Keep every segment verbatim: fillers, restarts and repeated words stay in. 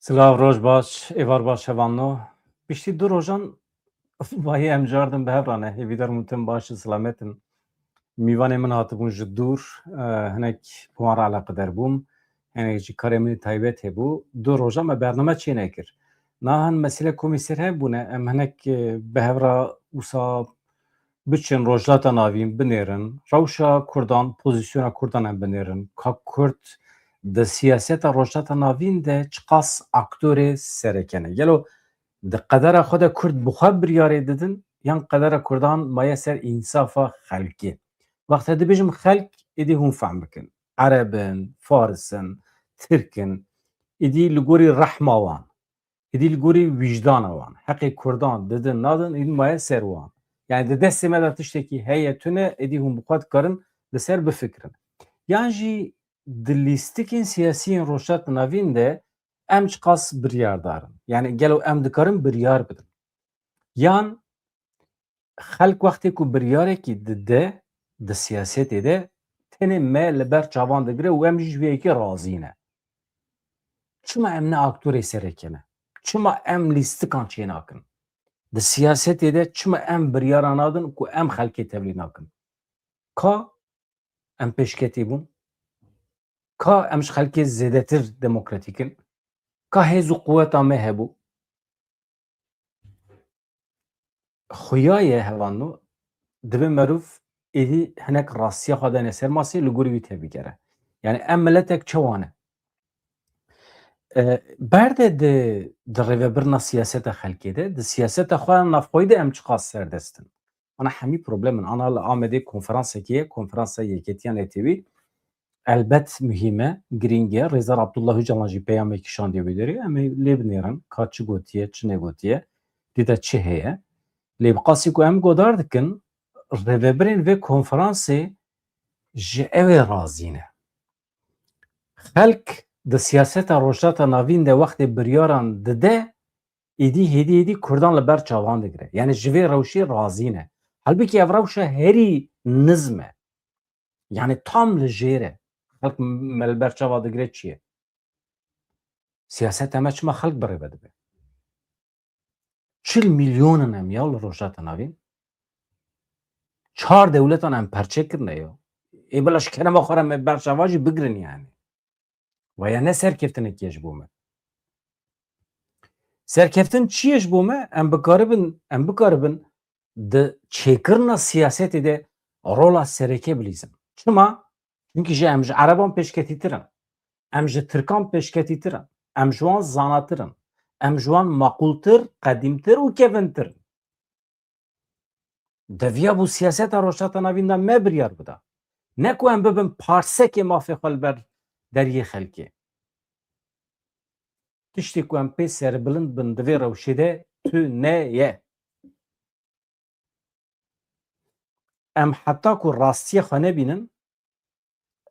Silav, roj baş, êvar baş hevalno. Piştî du rojan vayê em cardin bi hev re ne. Hêvîdar im tim baş in, silamet in. Mîvanê min hatibûn ji dûr, e, hinek bi wan re eleqedar bûm. Hinek jî karê min ê taybet hebû. Du roja me bername çênekir. Niha hin mesele komî ser hev bûne. Em hinek, e, bi hev re wisa biçin Rojhilata Navîn binêrin, rewşa Kurdan, pozîsyona Kurdan em binêrin, ka Kurd di siyaseta Rojhilata Navîn de çiqas aktorê sereke ne. Gelo di qedera xwe de Kurd bi xwe biryarê didin, yan qedera Kurdan maye ser însafa xelkê? Wexta dibêjim xelk, êdî hûn fehm bikin. Ereb in, Faris in, Tirk in, êdî li gorî rehma wan, êdî li gorî wîjdana wan, heqê Kurdan didin nadin, êdî maye ser wan. Yani di destê me de tiştekî heye tune, êdî hûn bi xwe dikarin li ser bifikirin. Yan jî di lîstikên siyasî yên Rojhilata Navîn de em çiqas biryardar in? Yani gelo em dikarin biryar bidin? Yan xelk wextê ku biryarekî dide di siyasetê de, tenê me li ber çavan digire û em jî ji vê yekê razî ne? Çima em ne aktorê sereke ne? Çima em lîstikan çênakin? Di siyasetê de çima em biryara nadin ku em xelkê tevlî nakin? Ka em pêşketî bûn? Ka em ji xelkê zêdetir demokratîk in? Ka hêz û quweta me hebû? Xuya ye hevalno, divê merûv êdî hinek rastiya xwe dane ser masê, li gorî wî tevbigere. Yani em miletek çawa ne? E, berde di, di rêvebirina siyaseta xelkê de, di siyaseta xwe ya navxweyî de em çiqas serdest in? Ana hemî problem in. Ana li Amedê konferansekê ye, konferansa Yeketiya Netewî. Elbet muhîm e, girîng e. Rêzdar Abdullah Ocalan jî peyamekî şandiye wê derê. Em ê lê binêrin ka çi gotiye, çi negotiye, dî de çi heye. Lê bi qasî ku em godar dikin, rêvebirên vê konferansê ji ew ê razî ne. Xelk di siyaseta Rojhilata Navîn de wextê biryaran dide, êdî hêdî hêdî Kurdan li ber çavan digire. Yani ji vê rewşê razî ne. Halbûkî ev rewşa herî nizm e. Yani tam li jêr e. Xelk me li ber çava digire çi ye? Siyaseta me çima xelk birêve dibe? Çil milyon in em ya li Rojhilata Navîn. Çar dewletan em perçe kirine ya. Ê bila ji kerema xwe re me berçava jî bigirin yani. Vaya ne serkeftinekî ye ji bo me. Serkeftin çi ye ji bo me? Em bikaribin, em bikaribin di çêkirina siyasetê de rola sereke bilîzin. Çima? Çimkî ji em ji Ereban pêşketîtir in. Em ji Tirkan pêşketîtir in. Em ji wan zanatir in. Em ji wan maqûltir, qedîmtir û kevintir in. Deviya bû siyaseta Rojhilata Navîn de me biryar bida. Ne ku em bibin parsekê mafê xwe li ber deriyê xelkê. Tiştê ku em pê serbilind bin di vê rewşê de tune ye. Em heta ku rastiya xwe nebînin,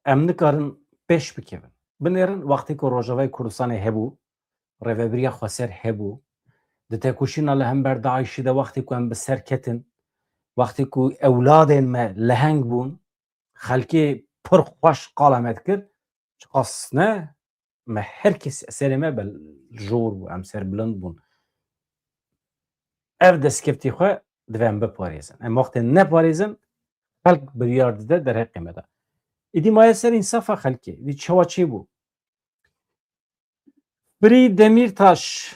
em nikarin pêş bikevin. Binêrin, wextê ku Rojavayê Kurdistanê hebû, rêvebiriya xweser hebû, di tekoşîna li hember DAIŞ'î de wextê ku em bi ser ketin, wextê ku ewladên me leheng bûn, xelkê pir xweş qala me dikir, çiqas ne, me her kes serê me be jor bû, em serbilind bûn. Ev destkeftî xwe divê em biparêzin. Em wextê neparêzin, xelk biryar dide derheqê me de. Êdî maye ser însafa xelkê. Êdî çawa çêbû? Birî Demîrtaş.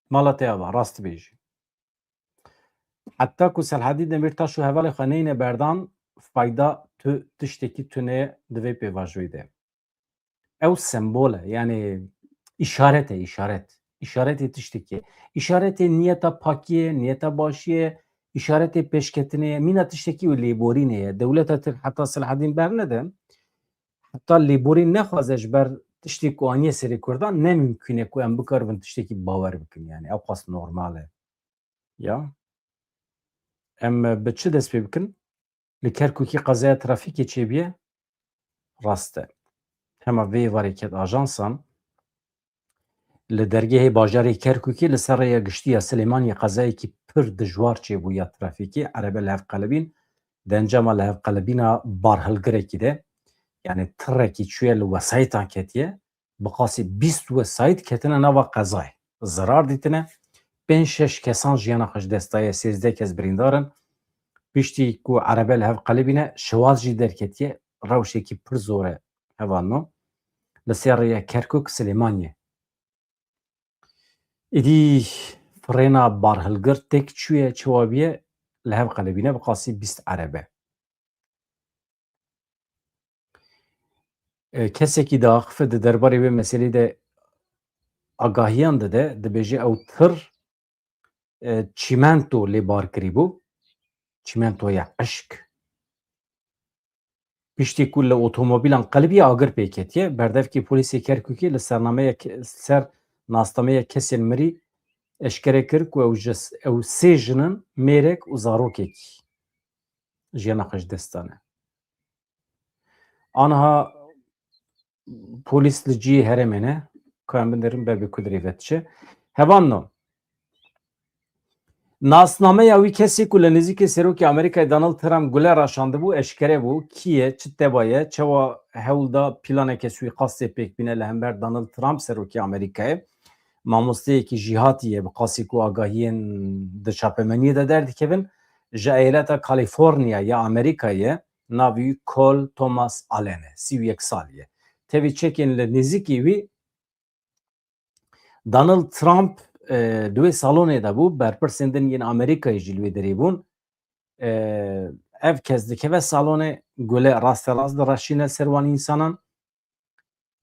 Mala te ava, rast dibêjî. Heta ku Selhedîn Demîrtaş û hevalê xwe neyne berdan, fayda tu tiştekî tune di vê pêvajoyê de. Ew sembol e, yani îşaret e, îşaret. Îşaretê tiştekî. Îşaretê niyeta pakiyê, niyeta başiyê, îşaretê pêşketinê ye. Mîna tiştekî û lêborînê ye. Dewleta Tirk heta Selhedîn bernede, heta lêborîn nexwaze ji ber tiştê ku aniye serê Kurdan, ne mimkûn e ku em bikaribin tiştekî bawer bikin. Yani ew qas normal e. Ya. Em bi çi dest pê bikin? Li Kerkûkî qezaya trafîkê çêbûye? Rast e. Hema vê êvarê ket ajansan, li dergehê bajarê Kerkûkê li ser rêya giştî ya Silêmaniyê qezayekî pir dijwar çêbû ya trafîkê, erebe li hev qelibîn, di encama li hev qelibîna barhilgirekî de, yani tirekî çûye li wesayîtan ketiye, bi qasî bîst wesayît ketine nava qezayê. Zirar dîtine, pênc şeş kesan jiyana xwe ji dest daye, sêzdeh kes birîndar in. Piştî ku erebe li hev qelibîne, şewaz jî derketiye, rewşekî pir zor e hevalno. Li ser rêya Kerkûk Silêmaniyê. Îdî firêna barhilgir têk çûye, çawa bûye, li hev qelibîne, bi qasî bîst erebe. E, kesekî diaxife di derbarê vê meselê de agahiyan dide, dibêje ew tir, e, çîmento lê bar kirîbû, çîmentoya eşk. Piştî ku li otomobîlan qelibî agir pê ketiye, berdevkê polîsê Kerkûkê li sernameya ke-, ser nasnameya kesên mirî eşkere kir ku ew ji, ew sê jin in, mêrek û zarokekî jiyana xwe ji dest dane. Aniha polîs li cihê herêmê ne, ka em binêrin ber bi ku dirê ve diçe. Hevalno, nasnameya wî kesê ku li nêzîkê serokê Amerîkayê Donald Trump gule raşandibû eşkere bû. Kî ye, çi teba ye, çawa hewl da planeke suîqastê pêk bîne li hember Donald Trump serokê Amerîkayê? Mamosteyekî jîhatî ye, bi qasî ku agahiyên di çapemeniyê de derdikevin, ji eyaleta Kalîforniya ya Amerîkayê, navê wî Cole Thomas Allen e, sî û yek salî ye. Tevî çekên li nêzîkî wî Donald Trump, e, di wê salonê de bû, berpirsên din yên Amerîkayê jî li wê derê bûn. E, ev kes dikeve salonê, gule rasterast direşîne ser wan însanan.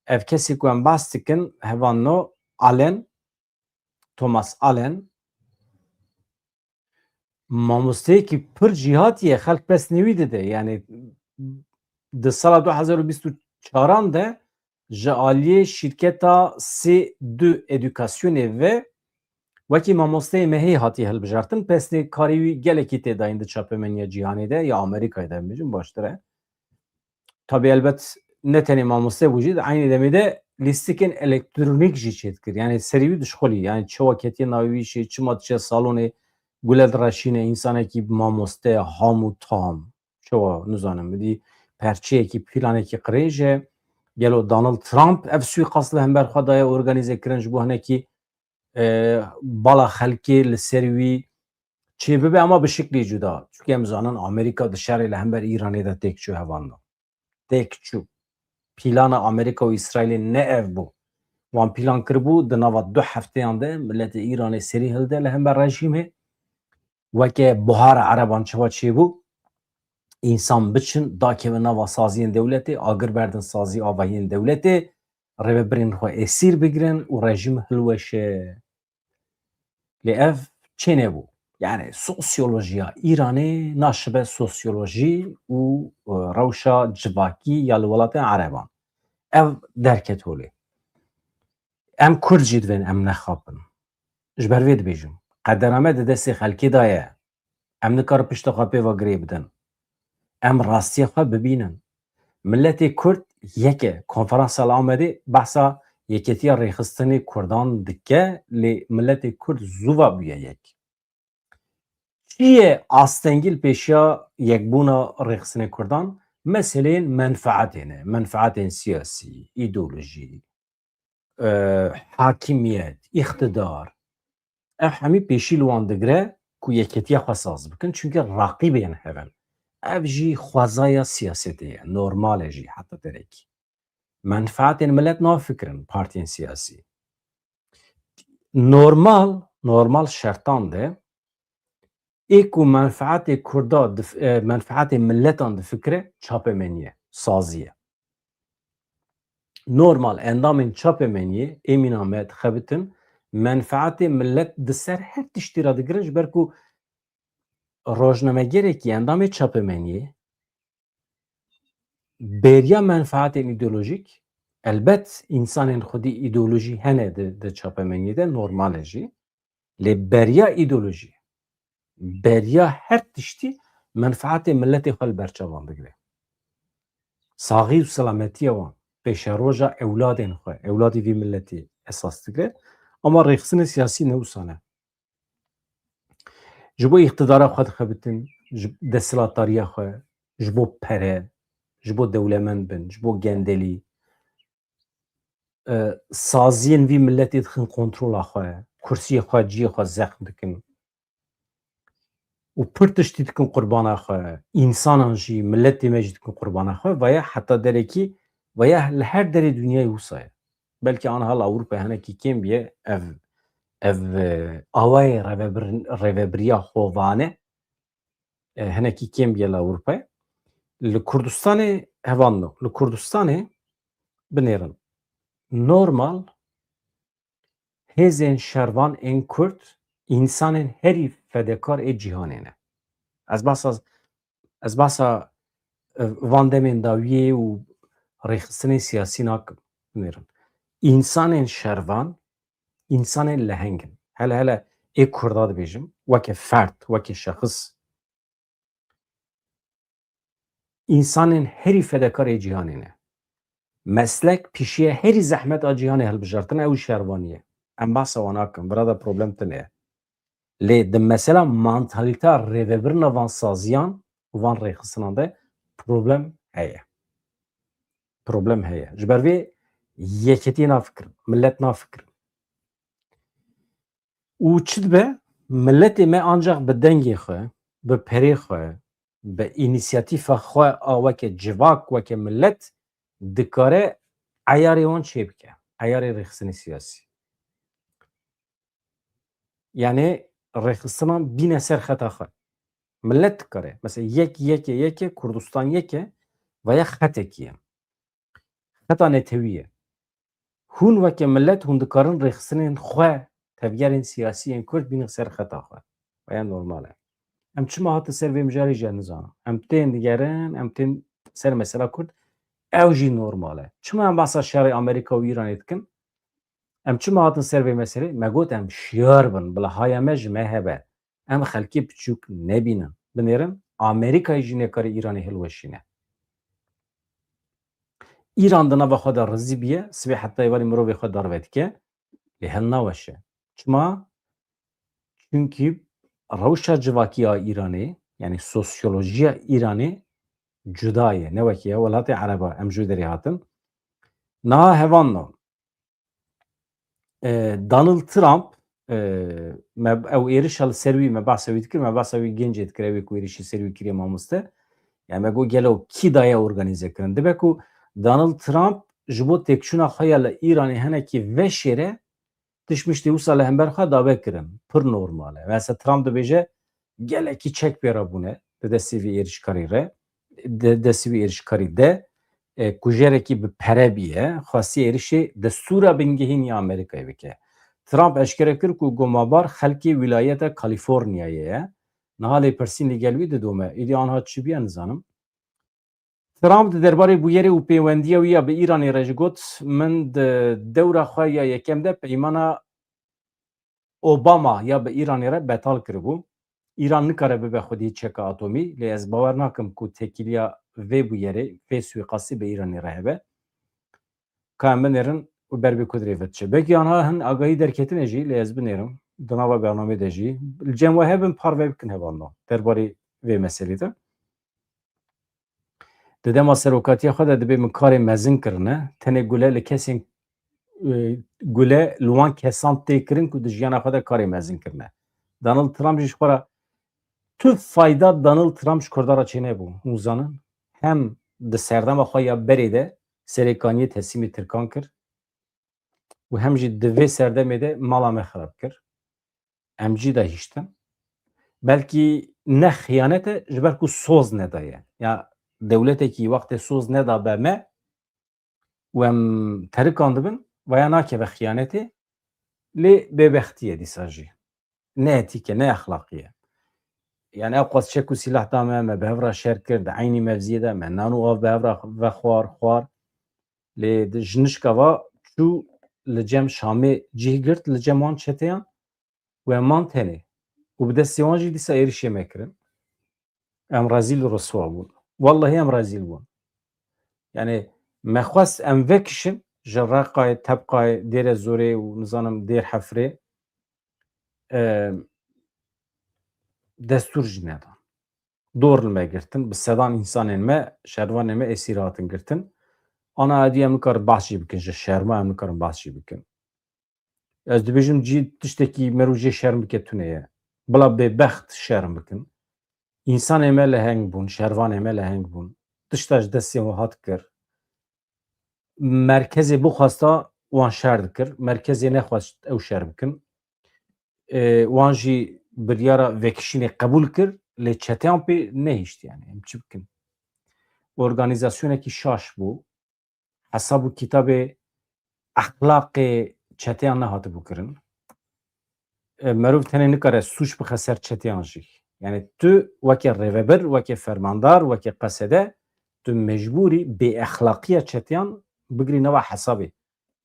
Ev kesê ku em behs dikin, hevalno, Allen, Thomas Allen, mamosteyekî pir cîhatî ye, xelk pesnê wî dide. Yanî di sala du hezar û bîst û çaran de ji aliyê şîrketa C deux Educasyonê ve wekî mamosteyê mehê hatiye hilbijartin. Pesnê karê wî gelekî tê dayîn di çapemeniya cîhanê de ya Amerîkayê de, em bêjin baştir e. Tabî elbet ne tenê mamoste bû jî, di eynî demê de lîstikên elektronîk jî çêdikir. Yanî serî wî dişxulî. Yanî çawa ketiye navê wî jî, çima diçe salonê gule direşîne, însanekî mamoste, ham û tam. Çawa, nizanim, bidî perçeyekî, planekî qirêj e. Gelo Donald Trump ev suîqast li hember xwe daye organîze kirin ji bo hinekî, e, bala xelkê li ser wî çê bibe, ama bi şiklî cuda. Çunke em zanin Amerîka di şerê li hember Îranê de têk çû, hevalno. Têk çû. Plana Amerîka û Îsraîlê ne ev bû. Wan plan kiribû di nava du hefteyan de miletê Îranê serî hilde li hember rejîmê. Weke buhara ereban çawa çêbû, însan biçin, dakevin nava saziyên dewletê, agir berdin sazî avahiyên dewletê, rêvebirên xwe êsîr bigirin û rejîm hilweşe. Lê ev çê nebû. Yanî sosyolojiya Îranê naşibe sosyolojî û, e, rewşa civakî ya li welatên ereban. Ev derket holê. Em Kurd jî divên em nexapin. Ji ber vê dibêjim, qedera me di destê xelkê de ye. Em nikarin pişta xwe pê ve girê bidin. Em rastiya xwe bibînin. Miletê Kurd yek e. Konferansa li Amedê behsa yeketiya rêxistinê Kurdan dike, lê miletê Kurd zû ve bûye yek. Çi ye astengî li pêşiya yekbûna rêxistinê Kurdan? Meseleyên menfaetê ne. Menfaetên siyasî, îdeolojî, e, hakimiyet, îqtidar. Ev hemî pêşî li wan digire ku yeketiya xwe saz bikin, çunke raqîbên hev in. Ev jî xwezaya siyasetê ye, normal e jî heta derekî. Menfaetên milet nafikirin partiyên siyasî. Normal, normal şertan de ê ku menfaetê Kurda dif-, e, menfaetê miletan difikire, çapemenî ye, sazî ye. Normal endamên çapemeniyê ê mîna me dixebitin, menfaetê milet di ser her tiştî re digirin, ji ber ku rojnamegerekî endamê çapemeniyê beriya menfaetên îdeolojîk, elbet însanên xwedî îdeolojî hene di, di çapemeniyê de, normal e jî. Lê beriya îdeolojî, beriya her tiştî menfaetê miletê xwe li ber çavan digire. Saxî û selametiya wan, pêşeroja ewladên xwe, ewladî vî miletî esas digire. Ama rêxistinê siyasî ne wisa ne. Ji bo îqtidara xwe dixebitin, ji desthilatdariya xwe, ji bo pere, ji bo dewlemend bin, ji bo gendelî. e, saziyên vî miletê dixin kontrola xwe, kursiyê xwe, ciyê xwe zexm dikin. Û pir tiştî dikin qurbana xwe, însanan jî, miletê me jî dikin qurbana xwe, vaya heta derekî, vaya li her derê dinyayê wisa ye. Belkî aniha li Ewropayê hinekî kêm biye ev, ev, e, awayê rêvebir-, rêvebiriya xovane, e, hinekî kêm biye li Ewropayê. Li Kurdistanê hevalno. Li Kurdistanê binêrin. Normal hêzên şervan ên Kurd însanên herî fedekar ê cîhanê ne. Ez behsa, ez behsa, e, van demên dawiyê û rêxistinên siyasî nakim. Binêrin. Însanên şervan, însanên leheng in. Hele hele ê Kurda dibêjim, weke ferd, weke şexis. Însanên herî fedekar ê cîhanê ne. Meslek pîşiya herî zehmet a cîhanê hilbijartine, ew şervanî ye. Em behsa wan nakin, vira de problem tune ye. Lê di mesela mantalîteya rêvebirina van saziyan û van rêxistinan de problem heye. Problem heye. Ji ber vê yeketî nafikirin, millet nafikirin. Û çi dibe? Miletê me ancaq bi dengê xwe, bi perê xwe, bi înîsiyatîfa xwe a weke civak, weke milet dikare eyarê wan çêbike, eyarê rêxistinê siyasî. Yanî rêxistinan bîne ser xeta xwe. Milet dikare. Mesela yek, yeke, yeke, Kurdistan yeke, veya xetekî ye. Xeta netewî ye. Hûn weke milet hûn dikarin rêxistinên xwe, tevgerên siyasî yên Kurd bînin ser xeta xwe. Veya normal e. Em çima hatin ser vê mijarê jî ez nizanim. Em tên digerin, em tên ser mesela Kurd, ew jî normal e. Çima em behsa şerê Amerîka û Îranê dikin? Em çima hatin ser vê meselê? Me got em şiyar bin, bila haya me ji me hebe. Em xelkê piçûk nebînin. Binêrin, Amerîkayê jî nekarê Îranê hilweşîne. Îran di nava xwe de rizî biye, sibê heta êvarî mirovê xwe darve dike, lê hilnaweşe. Çima? Çunkî rewşa civakî ya Îranê, yanî sosyolojiya Îranê cuda ye. Ne wekî ya welatê Ereba em ji wê derê hatin. Niha hevalno, e, Donald Trump, e, me, ew êrişa li ser wî, me behsa wî dikir, me behsa wî gencê dikir, ew ê ku êrişî ser wî kiriye mamoste. Yani me got gelo kî daye organîze kirin. Dibe ku Donald Trump ji bo têkçûna xwe ya li Îranê hinekî veşêre tişt miştê wisa li hember xwe dabe kirin. Pir normal e. Mesela Trump dibêje, gelekî çek pê re bûne di destê vî êrişkarî re, di destê vî êrişkarî de, e, kujerekî bi pere bîye, xwestiye êrişê destûra bingehîn ya Amerîkayê bike. Trump eşkere kir ku gomabar xelkê wîlayeta Kalîforniyayê ye. Niha lêpirsîn li gel wî didome. Îdî anha çi bûye nizanim. Trump di derbarê bûyerê û pêwendiya wî ya bi Îranê re jî got, min di dewra xwe ya yekem de peymana Obama ya bi Îranê re betal kiribû. Îran nikare bibe xwedî çeka atomî, lê ez bawer nakim ku têkiliya vê bûyerê, vê suîqastî bi Îranê re hebe. Ka em binêrin û ber vê kudrê ve diçe. Belkî anha hin agahî derketine jî, lê ez binêrim. Di nava bernamê de jî. Li cem we hebin parve bikin hevalno. Derbarê vê meselê de. Di dema serokatiya xwe de dibê min karê mezin kirine. Tenê gule li kesên, e, gule li wan kesan tê kirin ku di jiyana xwe de karê mezin kirine. Donald Trump jî ji xwe re tu fayda Donald Trump ji Kurda re çênebû. Hûn zanin, hem di serdema xwe ya berê de serêkaniyê teslîmê Tirkan kir û hem jî di vê serdemê de mala me xirab kir. Em cî de hiştin. Belkî ne xiyanet e, ji ber ku soz nedaye. Ya dewletekî wextê soz neda be me û em terikandibin, vaya nakeve xiyanetê, lê bêbextî ye dîsa jî. Ne etîk e, ne exlaqî ye. Yani ew qas çek û sîlah da me, me bi hev re şer kir, di eynî mevziyê de me nan û av bi hev re vexwar, xwar. Lê di, ji nişka va çû li cem Şamê cih girt, li cem wan çeteyan û em man tenê. Û bi destê wan jî dîsa êrişê me kirin. Em rezîl û riswa bûn. Wellahî em rezîl bûn. Yani me xwest em vekişin ji Reqayê, Tebqayê, Dêre Zorê û nizanim Dêr Hefrê, e, destûr jî nedan. Dor li me girtin, bi sedan însanên me, şervanên me esîr hatin girtin. Ana edî em nikarin behs jî bikin, ji şerma em nikarin behs jî bikin. Ez dibêjim cî tiştekî merû jê şerm bike tune ye. Bila bêbext şerm bikin. Însanê me leheng bûn, şervanê me leheng bûn. Tişta ji destê wan hat kir. Merkezê bixwesta wan şer dikir. Merkezê nexwest ew şer bikin. E, wan jî biryara vekişînê qebûl kir, lê çeteyan pê nehişt yani. Em çi bikin? Organîzasyonekî şaş bû. Hesab û kitabê exlaqê çeteyan nehatibû kirin. E, merov tenê nikare sûc bixe ser çeteyan jî. Yani tu weke rêvebir, weke fermandar, weke qesede, tu mecbûrî bêexlaqiya çeteyan bigirî nava hesabê.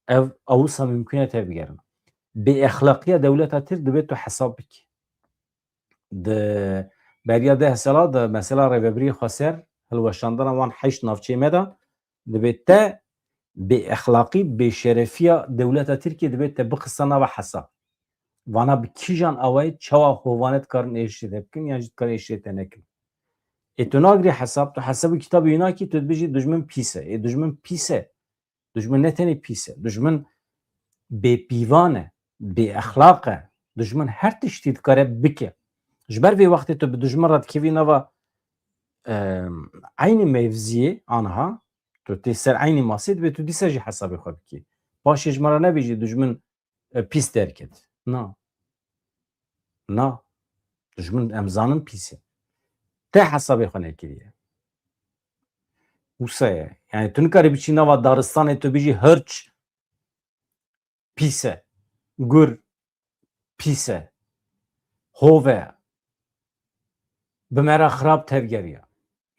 Ev awisa mimkun e tevbigerin. Bêexlaqiya dewleta Tirk dibe tu hesab bikî. Di beriya deh sala de mesela rêvebirî xweser hilweşandina wan heşt navçeyê me de dibê te bêexlaqî, bêşerefiya dewleta Tirkiyê dibê te bixista nava hesab. Vana bi kîjan awayî çawa hovane dikarin êrişê te bikin yan jî dikarin êrişê te nekin. Ê tu nagirî hesab, tu hesab û kitabê wî nakî, tu dibêjî dijmin pîs e. Ê dijmin pîs e. Dijmin ne tenê pîs e. Dijmin bêpîvan e, bêexlaq e. Dijmin her tiştî dikare bike. Ji ber vê wextê tu bi dijmin re dikevî nava, em, eynî mevziyê aniha, tu tê ser eynî masê, dibê tu dîsa jî hesabê xwe bikî. Paşê ji me re nebêjî dijmin, e, pîs derket. Na. Na. Dijmin em zanin pîs e. Te hesabê xwe nekiriye. Wisa ye. Yani tu nikarî biçî nava daristanê tu bijî hirç pîs e. Gur pîs e. Hov e. Bi me re xirab tevgeriya.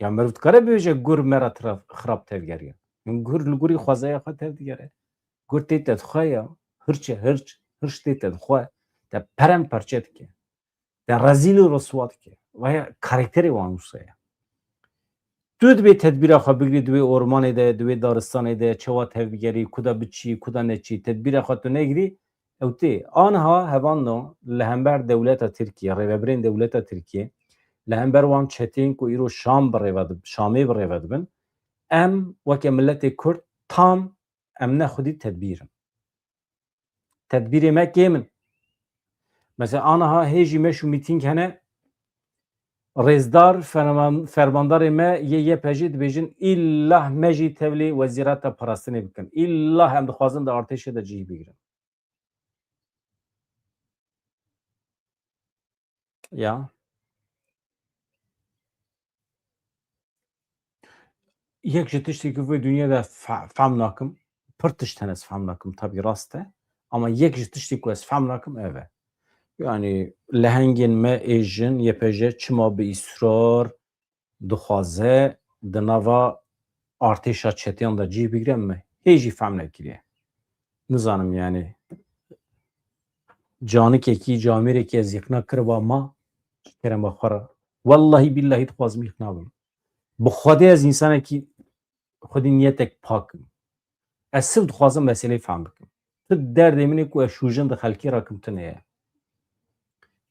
Ya meriv dikare bibêje gur me re tira-, xirab tevgeriya. Min gur li gurî xwezaya xwe tevdigere. Gur tê te dixwe ya. Hirç e hirç. Hirç tê te dixwe. Te perem perçe dike. Te rezîl û riswa dike. Vaya karakterê wan wisa ye. Tu dibê tedbîra xwe bigirî di wê ormanê de, di wê daristanê de, çawa tevbigerî, kuda biçî, kuda neçî, tedbîra xwe tu negirî, ew tê. Aniha hevalno li hember dewleta Tirkiye, rêvebirên dewleta Tirkiye, li hember wan çetên ku îro Şam bi rêve dib-, Şamê bi rêve dibin, em weke miletê Kurd tam em ne xwedî tedbîr in. Tedbîrê me kêm in. Mesela aniha hê jî meş û mîtîng hene, rêzdar ferman-, fermandarê me yê Y P J dibêjin, îllah me jî tevlî wezîrata parastinê bikin. Îllah em dixwazin di artêşê de cihî bigirin. Ya. Yek ji tiştê ku vê dinyê de fe-, fehm nakim, pir tişt hene ez fehm nakim, tabî rast e. Ama yek ji tiştê ku ez fehm nakim ev e. Yani lehengên me ê jin, Y P J çima bi îsrar dixwaze di nava artêşa çeteyan de cih bigire, me hê jî fehm nekiriye. Nizanim yani canikekî, camêrekî ez îqna kiriba ma ji kerema xwe re. Wellahî billahî dixwazim îqna bim. Bi Xwedê ez însanekî xwedî niyetek pak im. Ez sirf dixwazim meseleyê fehm bikim. Tu derdê min ê ku ez şûjin di xelkê re kim tune ye.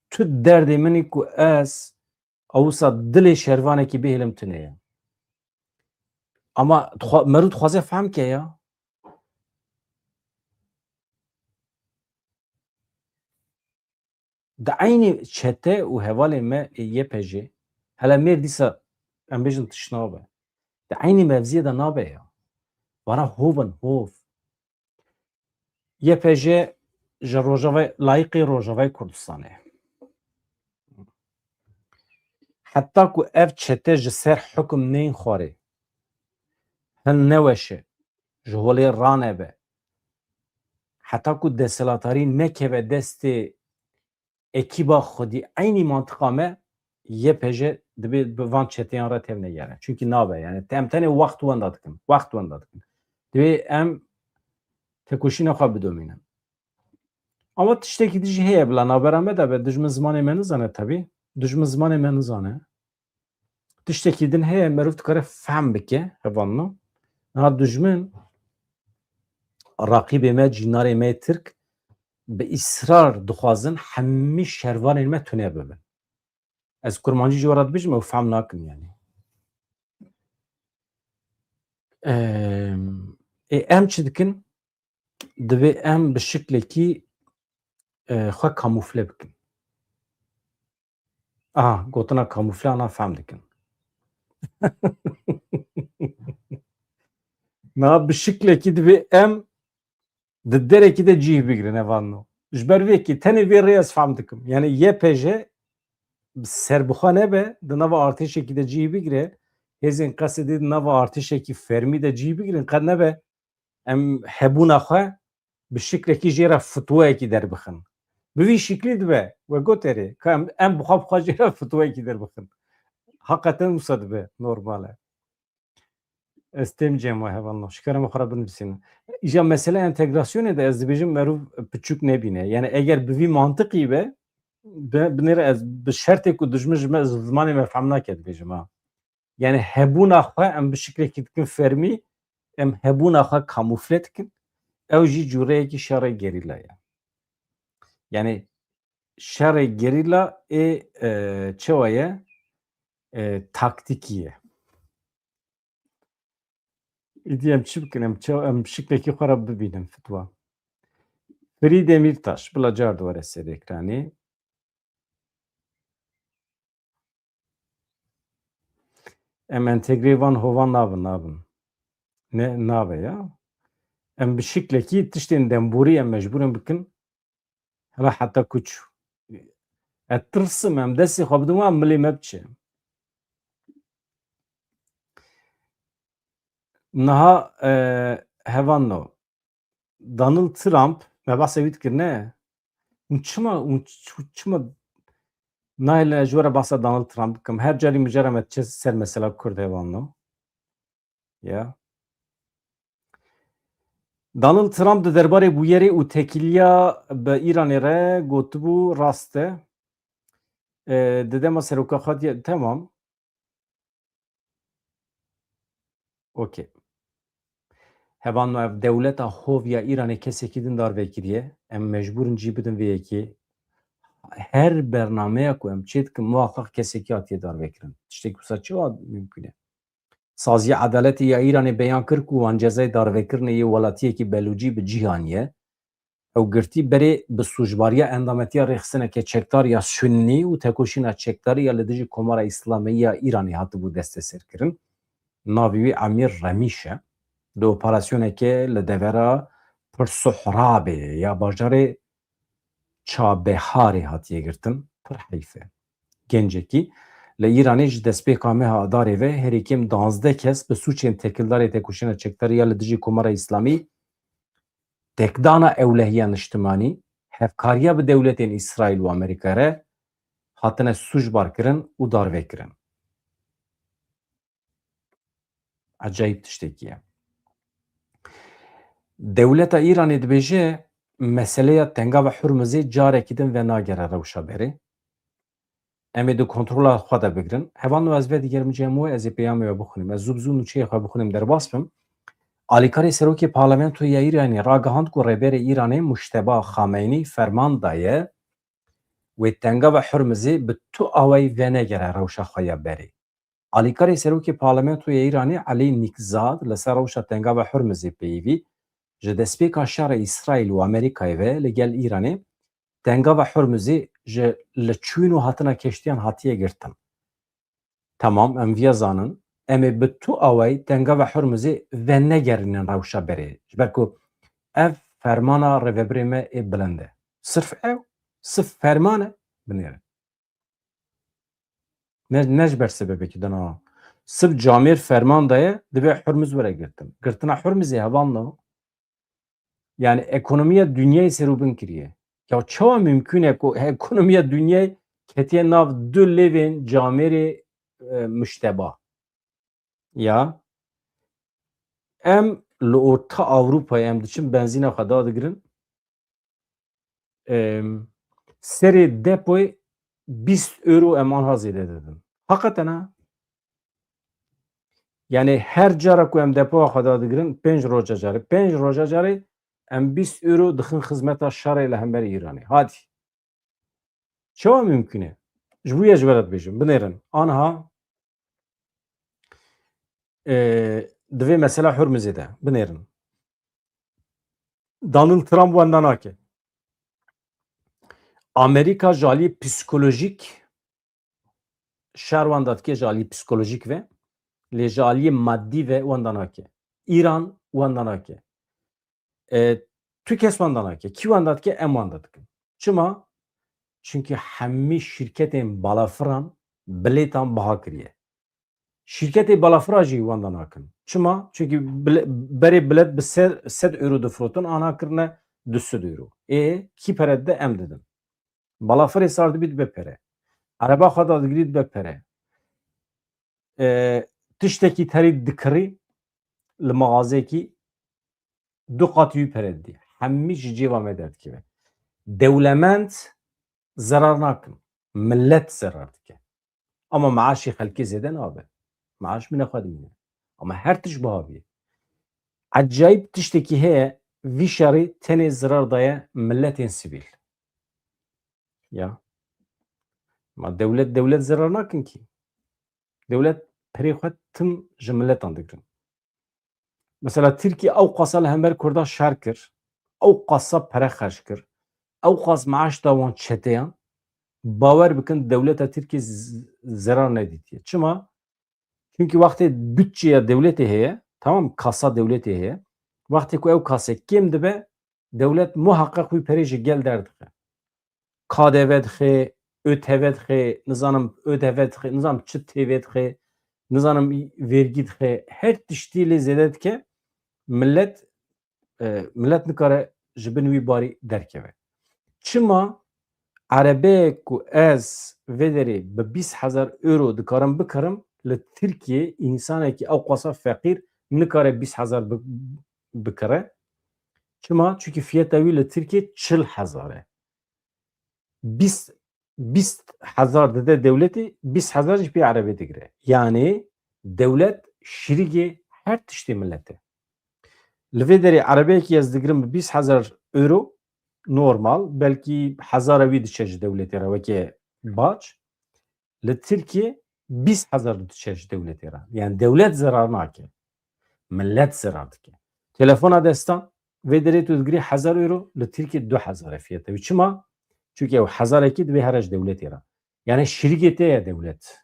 Tu derdê min ê ku ez ewisa dilê şervanekî bihêlim tune ye. Ama dixwa-, meriv dixwaze fehm ke ya. Di eynî çete û hevalên me ê Y P J, hele mêr dîsa em bêjin tişt nabe. Di eynî mevziyê de nabe ya. Vana hov in, hov. Y P J ji Rojavayê, layîqê Rojavayê Kurdistanê. Heta ku ev çete ji ser hukum neyên xwarê, hin neweşe, ji holê ranebe, heta ku desthilatdarî nekeve destê ekîba xwedî, eynî mantiqa me, Y P J dibê bi van çeteyan re tevnegere. Çunkî nabe, yani te-, em tenê wext wenda dikin, wext wenda dikin. Divê em tekoşîna xwe bidomînin. Ama tiştekî din jî heye bila navbera me de be, dijmin zimanê me nizane tebî. Dijmin zimanê me nizane. Tiştekî din heye, meriv dikare fehm bike, hevalno. Niha dijmin, raqîbê me, cînarê me yê Tirk, bi îsrar dixwazin hemî şervanên me tune bibin. Ez kurmancî ji we re dibêjim, ew fehm nakin yani. Em, Ê, em çi dikin? Divê em bi şiklekî, e, xwe kamufle bikin. Aha, gotina kamufle ana fehm dikin. Na bi şiklekî divê em di derekî de cih bigirin, evanno. Ji ber vê kî tenê vê rê ez fehm dikim. Yani Y P J serbixwe nebe, di nava artêşekî de cih bigire, hêzên Qesedê di nava artêşekî fermî de cih bigirin, qet nebe em hebûna xwe bi şiklekî jê re fitweyekî derbixin. Bi vî şiklî dibe, we got erê, ka em, em bi xwe bi xwe jê re fitweyekî derbixin. Heqeten wisa dibe, normal e. Ez têm cem we hevalno, şikara me xwe re binivîsîne. Îja mesele entegrasyonê de ez dibêjim merûv piçûk nebîne. Yani eger bi vî mantiqî be, bi-, binêre ez bi şertê ku dijmin ji me, zimanê me fehm nake dibêjim ha. Yani hebûna xwe em bi şiklekî dikin fermî, em hebûna xwe kamufle dikin. Ew jî cûreyekî şerê gerîla ye. Yani şerê gerîla ê, e, çawa ye? E, taktîkî ye. Îdî em çi bikin? Em çawa, em şiklekî xwe re bibînin fitwa. Firî Demîrtaş, bila car di were ser ekranê. Em entegrê van hovan nabin, nabin. Ne, nabe ya. Em bi şiklekî tiştên demborî em mecbûr in bikin. Hela heta kuç. Ez tirsim, em destê xwe bidin wan milê me biçe. Niha, e, hevan no. Donald Trump, me behsa wî dikir, ne? Hûn çima, hûn ç-, çima nahêlin ez ji we re behsa Donald Trump bikim? Her carî mijara me diçe ser mesela Kurd hevalno. Ya. Donald Trump di derbarê bûyerê û tekîliya bi Îranê re gotibû, rast e. E, di dema seroka xwe diye, temam. Okey. Hevalno, ev dewleta hov ya Îranê kesekî din darve kiriye. Em mecbûr in cî bidin vê yekê. Her bernameya ku em çêdikin, muhaqqaq kesekî hatiye darvekirin. Tiştekî wisa çawa mimkûn e? Saziya Edaletê ya Îranê beyan kir ku wan cezayê darvekirinê yê welatiyekî Belûcî bi cih aniye. Ew girtî berê bi sûcbariya endametiya rêxistineke çekdar ya Sunnî û tekoşîna çekdarî ya li dijî Komara Îslamî ya Îranê hatibû desteserkirin. Navê wî Emîr Remîş e. Di operasyoneke li devera Pirsuhrabê ya bajarê Çabeharê hatiye girtin. Pir heyf e. Gencekî li Îranê ji destpêka meha Adarê ve herî kêm duwazdeh kes bi sûcên têkildarê tekoşîna çekdarî ya li dijî Komara Îslamî, têkdana ewlehiya niştimanî, hevkariya bi dewletên Îsraîl û Amerîka re hatine sûcbar kirin û darve kirin. Ecayîb tiştekî ye. Dewleta Îranê dibêje, meseleya Tengava Hurmizê carekî din venagere rewşa berê. Em ê di kontrola xwe de bigirin. Hevalno, ez vedigerim cem we, ez ê peyamê we bixwînim. Ez zû bi zû nûçeyê xwe bixwînim, derbas bim. Alîkarê Serokê Parlamentoyê ya Îranê ragihand ku Rêberê Îranê Mujteba Xameynî ferman daye wê Tengava Hurmizê bi tu awayî venegere rewşa xwe ya berê. Alîkarê Serokê Parlamentoyê Îranê Elî Nîkzad li ser rewşa Tengava Hurmizê peyivî, ji destpêka şerê Îsraîl û Amerîkayê ve li gel Îranê, Tengava Hurmizê ji li çûn û hatina keştiyan hatiye girtin. Temam, em viya zanin, em ê bi tu awayî Tengava Hurmizê venegerînin rewşa berê. Ji ber ku ev fermana rêvebirê me ê bilind e. Sirf ew, sirf ferman e, binêrin. Ne, ne ji ber sebebekî din a. Sib camêr ferman daye, divê Hurmiz were girtin. Girtina Hurmizê hevalno. Yani ekonomiya dinyayê serûbin kiriye. Ya çawa mimkûn e ku ekonomiya dinyayê ketiye nav du lêvên camêrê, e, muşteba? Ya em li Orta Ewropayê em diçin benzîna xwe dadigirin. Em, serê depoyê bîst euro em anha zêde didin. Heqeten ha. Yani her cara ku em depoya xwe dadigirin, pênc roja carê, pênc roja carê em bîst euro dixin xizmeta şerê li hemberî Îranê. Hadî. Çawa mimkûn e? Ji bo ye ji we re dibêjim. Binêrin. Anha, e, di vê mesela Hurmizê de. Binêrin. Donald Trump wenda nake. Amerîka ji aliyê psîkolojîk şer wenda dike, ji aliyê psîkolojîk ve, lê ji aliyê madî ve wenda nake. Îran wenda nake. E, tu kes wenda nake. Kî wenda dike? Em wenda dikin. Çima? Çimkî hemî şîrketên balafiran bilêtan biha kiriye. Şîrketê balafira jî wenda nakin. Çima? Çimkî bile-, berê bilet bi se-, sed euro difirotin, ana kirine du sed euro. Ê, kî pere dide? Em didin. Balafirê sar dibî dibe pere. Ereba xwe dadigirî dibe pere. E, tiştekî terî dikirî li mexazeyekî du qatî wî pere didî. Hemî ji cêba me derdikeve. Dewlemend zerar nakin. Millet zerar dike. Ama meaşê xelkê zêde nabe. Meaş mine xwe dimîne. Ama her tişt biha bîye. Ecayîb tiştekî heye, vî şerî tenê zerar daye milletên sivîl. Ya. Ma dewlet, dewlet zerar nakin kî. Dewlet perê xwe tim ji miletan digirin. Mesela Tirkiye ew qasa li hember Kurda şer kir, ew qasa pere xerc kir, ew qas meaş da wan çeteyan, bawer bikin dewleta Tirkiye z-, zerar nedîtiye. Çima? Çimkî wextê budçeya dewletê heye, tamam, kasa dewletê heye, wextê ku ew kase kêm dibe, dewlet muheqeq wî perê ji gel derdixe. K D V dixe, ÖTV dixe, nizanim ÖTV dixe, nizanim çi T V dixe, nizanim vergî dixe, her tiştî lê zêde dike, millet, e, millet nikare ji bin wî barî derkeve. Çima? Erebeyek ku ez vê derê bi bîst hezar euro dikarim bikirim, li Tirkiye însanekî ew qasa feqîr nikare bîst hezar bi-, bikire. Çima? Çimkî fiyeta wî li Tirkiye çil hezar e. Bîst, bîst hezar dide dewletê, bîst hezar jî pê erebê digire. Yanî dewlet şirîgê her tiştê millet e. Li vê derê erebeyekî ez digirim bi bîst hezar euro, normal, belkî hezara wî diçe ji dewletê re weke bac. Li Tirkiye bîst hezar diçe ji dewletê re. Yani dewlet zerar nake. Millet zerar dike. Telefona destan, vê derê tu digirî hezar euro, li Tirkiye du hezar e fiyete wî. Çima? Çünkü ew hezarekî divê here ji dewletê re. Yani şirîgê te ye dewlet.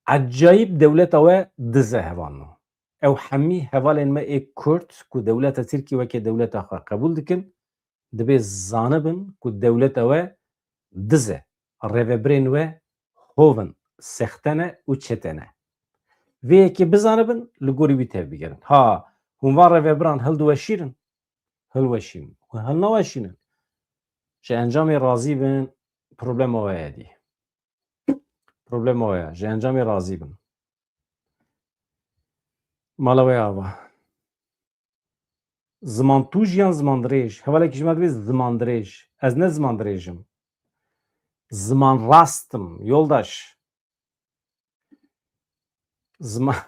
Ecayîb dewleta we diz e hevalno. Ew hemî hevalên me ê Kurd ku dewleta Tirkî weke dewleta xwe qebûl dikin, dibê zanibin ku dewleta we diz e. Rêvebirên we hov in, sexte ne û çete ne. Vê yekê bizanibin, li gorî wî tevbigerin. Ha, hûn van rêvebiran hildiweşîrin, hilweşînin. Hûn hilnaweşînin, ji encamê razî bin, problema we ye dî. Problema we ye. Ji encamê razî bin. Mala we ava. Zimantûj yan zimandirêj? Hevalekî ji me dibê zimandirêj. Ez ne zimandirêj im. Zimanrast im, yoldaş. Ziman-,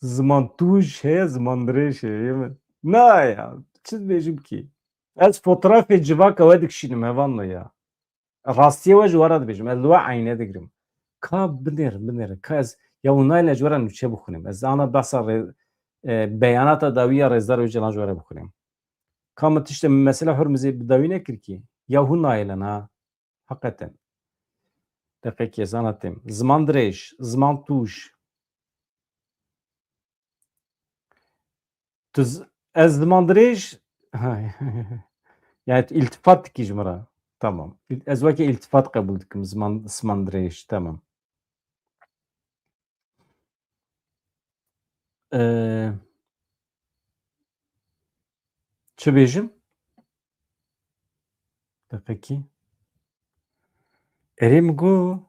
zimantûj heye, zimandirêj heye, yê min. Na ya, çi dibêjim kî? Ez fotoğrafê civaka we dikişînim, hevalno ya. Rastiyê we ji we re dibêjim. Ez li we eyne digirim. Ka binêr, binêr. Ka ez, ya hûn nayêne ji we re nûçe bixwînim. Ez ana behsa rê-, e, beyanata dawî ya Rêzdar Ocalan ji we re bixwînim. Ka min tiştê mesela Hurmizê bi dawî nekir kî. Ya hûn nayêlin ha. Heqeten. Deqekê ez ana têm. Ziman dirêj, ziman tûj. Tu z-, ez ziman dirêj, ha, yani tu îltifat dikî ji min re. Tamam. Ez weke îltifat qebûl dikim. Ziman, ziman dirêj. Tamam. Ee, çi bêjim? Deqekî. Erê min got,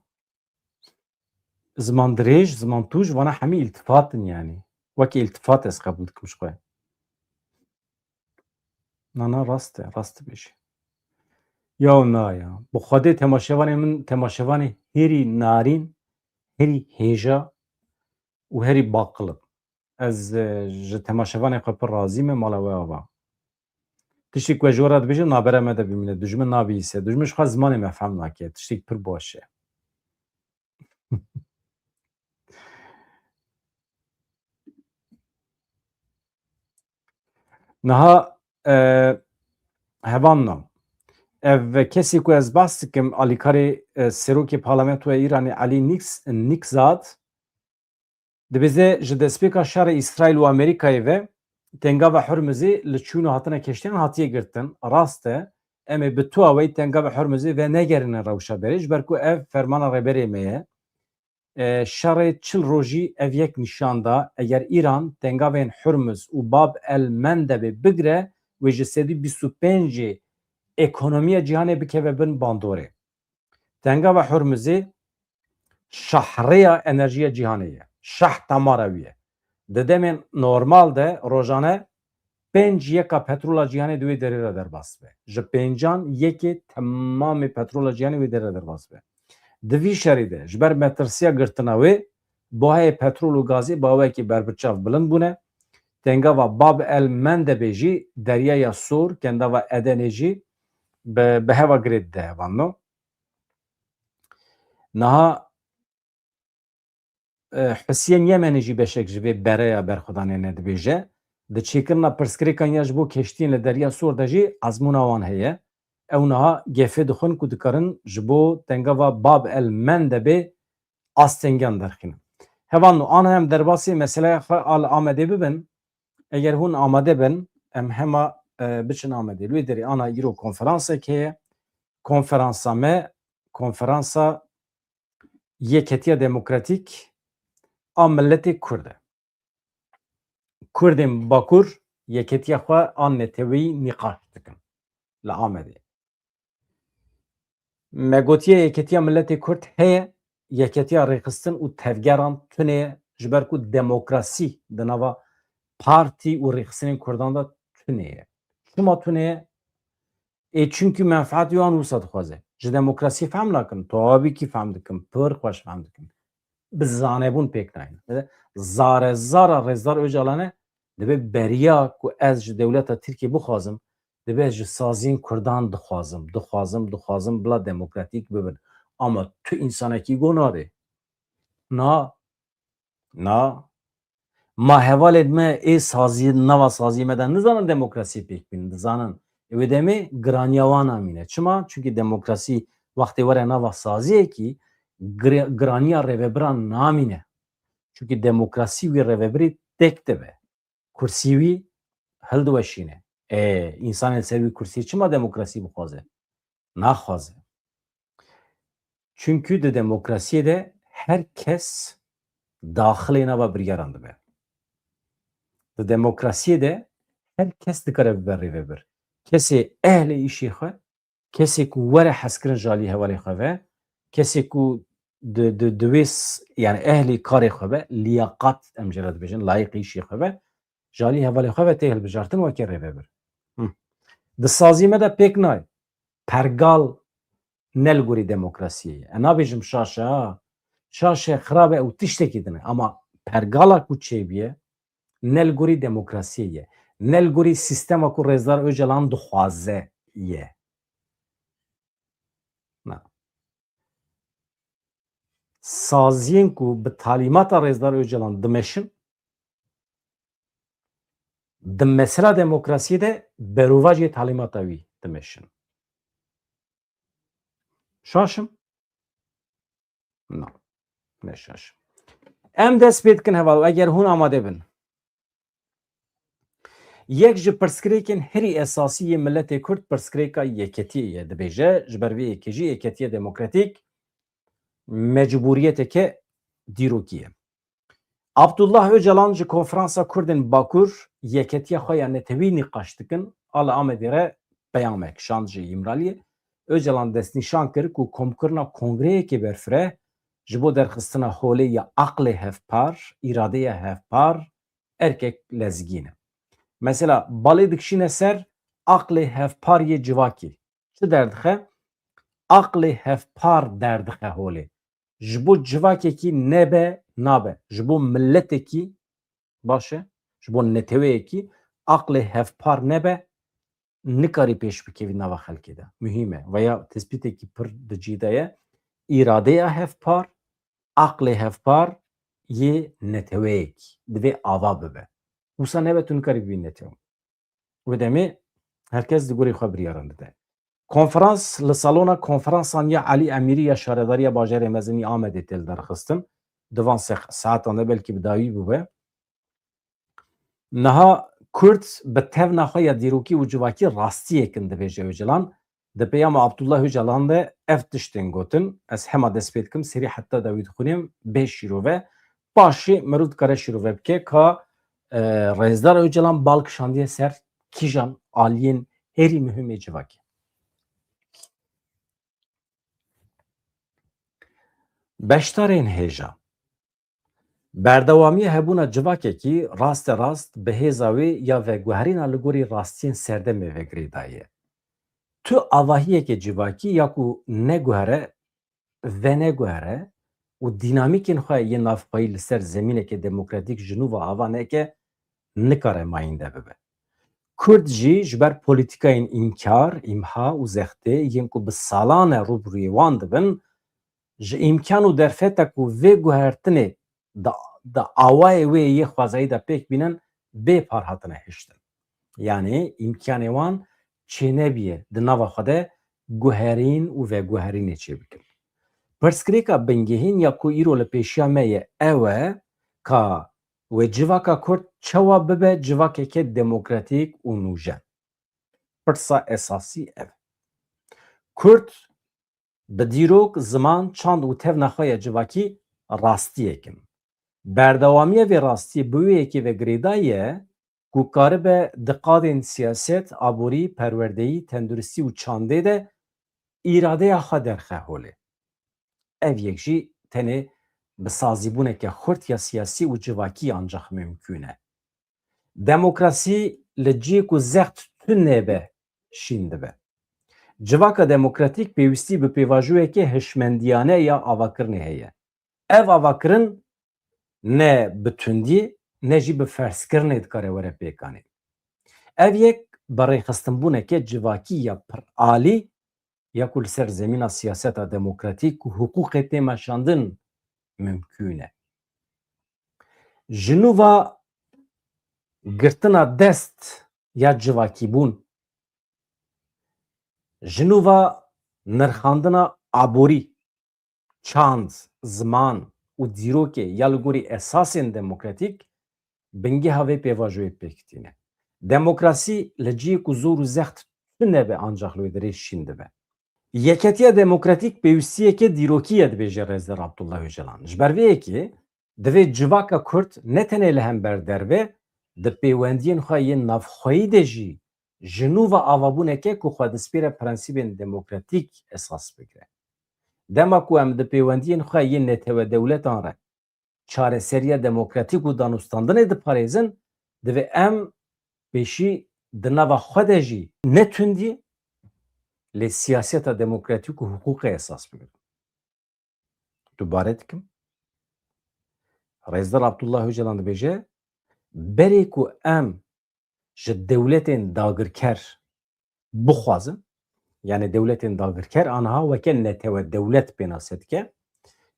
ziman dirêj, ziman tûj, vana hemî îltifat in yani. Weke îltifat ez qebûl dikim ji xwe. Na, na, rast e, rast dibêjî. Ya na ya. Bi Xwedê temaşevanê min, temaşevanê herî narîn, herî hêja û herî baqil in. Ez, e, ji temaşevanê xwe pir razî me, mala we ava. Tiştê ku ez ji we re dibêjim, nabera me de bimîne. Dijmin nabihîse. Dijmin ji xwe zimanê me fehm nake. Tiştê pir baş e. Niha, e, hevanno. Ev kesî ku ez behs dikim, alîkarê, e, serokê parlamentoya Îranê Elî Nîks-, Nîkzad, dibêje ji destpêka şerê Îsraîl û Amerîkayê ve tengava Hurmizê li çûn û hatina keştiyan hatiye girtin. Rast e, em ê bi tu awayî tengava Hurmizê venegerînin rewşa berê, ji ber ku ev fermana rêberê me ye. E, şerê çil rojî ev yek nîşan da, eger Îran tengavên Hurmuz û Bab el Mendebê bigire, wê ji sedî bîst û pêncê ekonomiya cîhanê bikeve bin bandorê. Tengava Hurmuzê şahrêya enerjiya cîhanê ye. Şah tamara wî ye. Di demên normal de rojane pênc yeka petrola cîhanê di wê derê re derbas dibe. Ji pêncan yekê temamê petrola cîhanê wê derê re derbas dibe. Di vî şerî de ji ber metirsiya girtina wê, bahayê petrol û gazê bi awayekî berbiçav bilind bûne. Tengava Bab el Mendebê jî, Deryaya Sor, kendava Edenê jî bi, bi heva girê dide hevanno. Niha, e, Husiyên Yemenê jî beşek ji vê bereya berxwedanê ne dibêje. Di çêkirina pirsgirêkan ya ji bo keştiyên li Derya Sor de jî ezmûna wan heye. Ew niha gefê dixwin ku dikarin ji bo tengava Bab el Mendebê astengiyan derxînin. Hevan, û ana em derbasî meseleya xwe a li Amedê bibin. Eger hûn amade bin, em hema, e, biçin Amedê. Li wê derê ana îro konferansek heye. Konferansa me, konferansa Yeketiya Demokratîk a Miletê Kurd e. Kurdên Bakur yeketiya xwe a neteweyî nîqaş dikin li Amedê. Me gotiye Yeketiya Miletê Kurd heye, Yeketiya Rêxistin û Tevgeran tune ye, ji ber ku demokrasî di nava partî û rêxistinên Kurdan de tune ye. Çima tune ye? Ê, çunkî menfaetê wan wisa dixwaze. Ji demokrasiyê fehm nakin, tawabîkî fehm dikin, pir xweş fehm dikin. Bi zanebûn pêk nayîn. Zare zara Rêzdar Ocalan e, dibe beriya ku ez ji dewleta Tirkiyê bixwazim, dibe ez ji saziyên Kurdan dixwazim, dixwazim, dixwazim bila demokratîk bibin. Ama tu însanekî go nadê. Na, na. Ma hevalên me ê saziyê, nava saziyê me de nizanin demokrasiyê pêk bînin, dizanin. Ê wê demê giraniya wan namîne. Çima? Çunkî demokrasî wextê were nava saziyekî gir-, giraniya rêvebiran namîne. Çunkî demokrasî wî rêvebirî têk dibe. Kursî wî hildiweşîne. Ê, însanên ser wî kursî çima demokrasî bixwaze? Naxwaze. Çunkî di demokrasiyê de her kes daxilê nava biryaran dibe. Di demokrasiyê de her kes dikare bibe rêvebir. Kesê ehlê îşê xwe, kesê ku were hezkirin ji alî hevalê xwe ve, kesê ku di, di, di wê s-, yani ehlê karê xwe ve, liyaqat em jê re dibêjin, layîqî îşê xwe ve, ji alî hevalê xwe ve tê hilbijartin weke rêvebir. Hı. Di sazî me de pêk nayê. Pergal ne li gorî demokrasiyê ye. Ez nabêjim şaş e ha. Şaş e, xirab e û tiştekî din e. Ama pergala ku çêbûye ne li gorî demokrasiyê ye. Ne li gorî sîstema ku Rêzdar Ocalan dixwaze ye. Na. Saziyên ku bi talîmata Rêzdar Ocalan dimeşin, di mesela demokrasiyê de berovajê talîmata wî dimeşin. Şaş im? Na. Ne şaş im. Em dest pê dikin heval, eger hûn amade bin. Yek ji pirsgirêkên herî esasî yê miletê Kurd pirsgirêka yeketiyê ye, dibêje, ji ber vê yekê jî Yeketiya Demokratîk mecbûriyeteke dîrokî ye. Abdullah Ocalan ji Konferansa Kurdên Bakur yeketiya xwe ya netewî nîqaş dikin, a li Amedê re peyamek şand ji Îmraliyê. Ocalan destnîşan kir ku komkirina kongreyekê berfireh ji bo derxistina holê ya aqlê hevpar, îradeya hevpar, erkek lezgîn e. Mesela, balê dikişîne ser aqlê hevpar yê civakî. Çi derdixe? Aqlê hevpar derdixe holê. Ji bo civakekî nebe, nabe. Ji bo miletekî, baş e, ji bo neteweyekî aqlê hevpar nebe, nikarî pêş bikevî nava xelkê de. Muhîm e. Veya tespîtekî pir di cî de ye. Îradeya hevpar, aqlê hevpar yê neteweyekî divê ava bibe. Wisa nebe tu nikarî bibî netew. wê demê her kes di gorî xwe biryaran dide. Konferans li salona konferansan ya Elî Emîrî ya Şaredariya Bajarê Mezin ya Amedê tê lidarxistin. Di van se-, saetan de belkî bi dawî bibe. Niha Kurd bi tevna xwe ya dîrokî û civakî rastiyek in, dibêje Ocalan. Di peyama Abdullah Ocalan de ev tiştên gotin, ez hema dest pê dikim, serî heta dawî dixwînim, bê şîrove. Paşê mirov dikare şîrove bike ka, e, Rêzdar Ocalan bal kişandiye ser kîjan aliyên herî muhim ê civakê. Beşdarên hêja. Berdewamiya hebûna civakekî raste rast bi hêza wê ya veguherîna li gorî rastiyên serdemê ve girêdayî ye. Tu avahiyeke civakî ya ku neguhere, veneguhere û dînamîkên xwe yên navxweyî li ser zemîneke demokratîk ji nû ve ava neke, nikare mayînde bibe. Kurd jî ji ber polîtîkayên înkar, îmha û zextê yên ku bi salan e rûbirûyê wan dibin, ji îmkan û derfeta ku vê guhertinê di, di awayê wê yê xwezayî de pêk bînin, bê par hatine hiştin. Yanî îmkanê wan çênebiye di nava xwe de guherîn û veguherînê çêbikin. Pirsgirêka bingehîn ya ku îro li pêşiya me ye ew e ka wê civaka Kurd çawa bibe civakeke demokratîk û nûjen. Pirsa esasî ev e. Kurd bi dîrok, ziman, çand û tevna xwe ya civakî rastiyek in. Berdewamiya vê rastiyê bi wê yekê ve girêdayî ye ku karibe di qadên siyaset, aborî, perwerdeyî, tenduristî û çandê de îradeya xwe derxe holê. Ev yek jî tenê bi sazîbûneke xurt ya siyasî û civakî ancax mimkûn e. Demokrasî li cihê ku zext tune be şîn dibe. Civaka demokratîk pêwîstî bi pêvajoyeke hişmendiyane ya avakirinê heye. Ev avakirin ne bi tundî ne jî bi ferzkirinê dikare were pêkanîn. Ev yek bi rêxistinbûneke civakî ya piralî ya ku li ser zemîna siyaseta demokratîk û hiqûqê tê meşandin mimkûn e. Ji nû ve girtina dest ya civakîbûn, ji nû ve nirxandina aborî, çand, ziman û dîrokê ya li gorî esasên demokratîk bingeha vê pêvajoyê pêk tîne. Demokrasî li cihê ku zor û zext tune be ancax li wê dirê şîn dibe. Yeketiya Demokratîk pêwîstiyeke dîrokî ye, dibêje Rêzdar Abdullah Ocalan. Ji ber vê yekê divê civaka Kurd ne tenê li hember derve, di pêwendiyên xwe yên navxweyî de jî ji nû ve avabûneke ku xwe dispêre prensîbên demokratîk esas bigire. Dema ku em di pêwendiyên xwe yên netewe dewletan re çareseriya demokratîk û danûstandinê diparêzin, divê em pêşî di nava xwe de jî ne tundî, lê siyaseta demokratîk û hiqûqê esas bigirin. Dubare dikim. Rêzdar Abdullah Ocalan dibêje, berê ku em ji dewletên dagirker bixwazin, yanî dewletên dagirker aniha weke netewe dewlet pênase dike.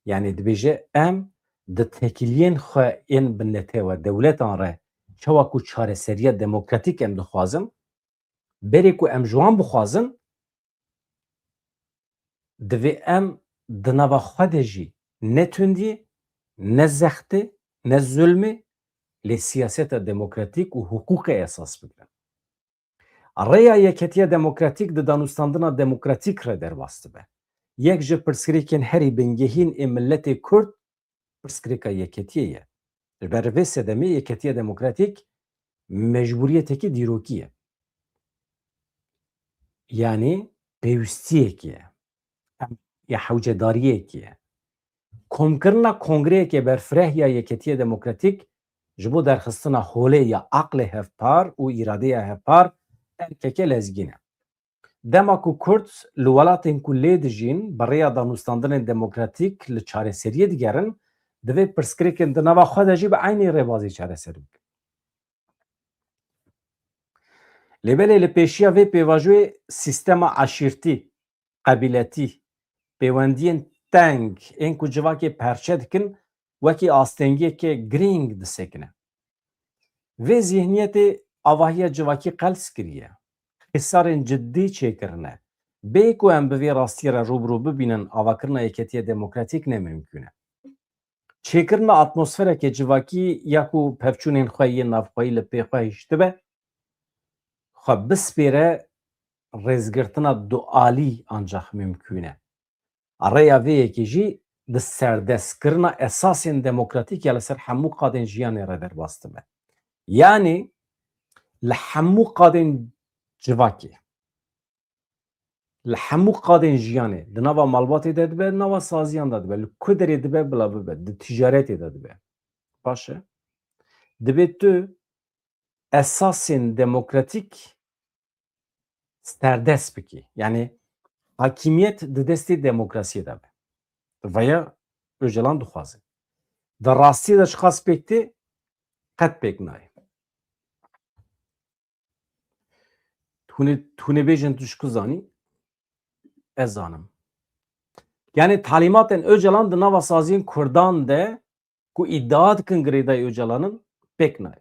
Yanî dibêje, em di tekiliyên xwe yên bi netewe dewletan re çawa ku çareseriya demokratîk em dixwazin, berê ku em ji wan bixwazin, divê em di nava xwe de jî ne tundî, ne zextê, ne zulmê, lê siyaseta demokratîk û hiqûqê esas bigirin. Rêya Yeketiya Demokratîk di danûstandina demokratîk re derbas dibe. Yek ji pirsgirêkên herî bingehîn ê miletê Kurd pirsgirêka yeketiyê ye. Ji ber vê sedemê Yeketiya Demokratîk mecbûriyetekî dîrokî ye. Yanî pêwîstiyekê ye. Em ya hewcedariyekê ye. Komkirina kongreyeke berfireh ya Yeketiya Demokratîk ji bo derxistina holê ya aqlê hevpar û îradeya hevpar erkeke lezgîn e. Dema ku Kurd li welatên ku lê dijîn bi rêya danûstandinên demokratîk li çareseriyê digerin, divê pirsgirêkên di nava xwe de jî bi eynî rêbazî çareser bikin. Lê belê li pêşiya vê pêvajoyê sîstema eşîrtî, qebîletî, pêwendiyên teng ên ku civakê perçe dikin, wekî astengiyeke girîng disekine. Vê zîhniyetê avahiya civakî qels kiriye. Xisarên cidî çêkirine. Bê ku em bi vê rastiyê re rû bi rû bibînin, avakirina yeketiya demokratîk ne mimkûn e. Çêkirina atmosfereke civakî ya ku pevçûnên xwe yên navxweyî li pê xwe hiştibe, xwe bispêre rêzgirtina dualî ancax mimkûn e. Rêya vê yekê jî di serdestkirina esasên demokratîk ya li ser hemû qadên jiyanê re derbas dibe. Yanî li hemû qadên civakê, li hemû qadên jiyanê, di nava malbatê de dibe, di nava saziyan de dibe, li ku derê dibe bila bibe, di ticaretê de dibe. Baş e. Divê tu esasên demokratîk serdest bikî. Yanî hakimiyet di destê demokrasiyê de be. Vaya Ocalan dixwaze. Di rastiyê de çiqas pêk tê, qet pêk nayê. Hûn ê, hûn ê bêjin tu ji ku zanî? Ez zanim. Yanî talîmatên Ocalan di nava saziyên Kurdan de ku îdia dikin girêdayî Ocalan in, pêk nayê.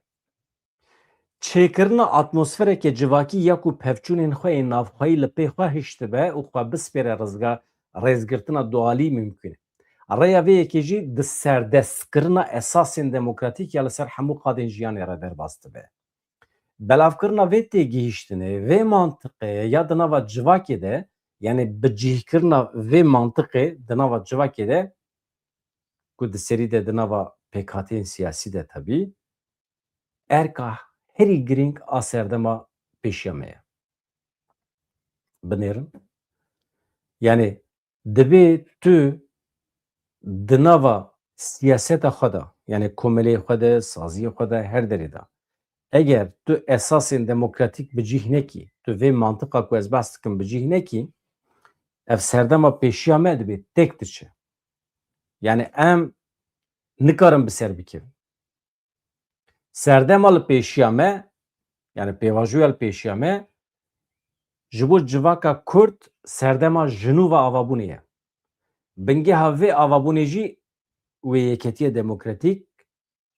Çêkirina atmosfereke civakî ya ku pevçûnên xwe yên navxweyî li pê xwe hiştibe û xwe bispêre rizga-, rêzgirtina dualî mimkûn e. Rêya vê yekê jî di serdestkirina esasên demokratîk ya li ser hemû qadên jiyanê re derbas dibe. Belavkirina vê têgihiştinê, vê mantiqê ya di nava civakê de, yanî bicihkirina vê mantiqê di nava civakê de, ku di serî de di nava pêkhateyên siyasî de tebî, erka herî girîng a serdema pêşiya me ye. Binêrin. Yanî divê tu di nava siyaseta xwe de, yanî komeleyê xwe de, saziyê xwe de, her derê de, eger tu esasên demokratîk bi cih nekî, tu vê mantiqa ku ez behs dikim bi cih nekî, ev serdema pêşiya me dibê têk diçe. Yanî em nikarin bi ser bikevin. Serdema li pêşiya me, yanî pêvajoya li pêşiya me, ji bo civaka Kurd serdema jinû ve avabûnê ye. Bingeha vê avabûnê jî wê yeketiya demokratîk,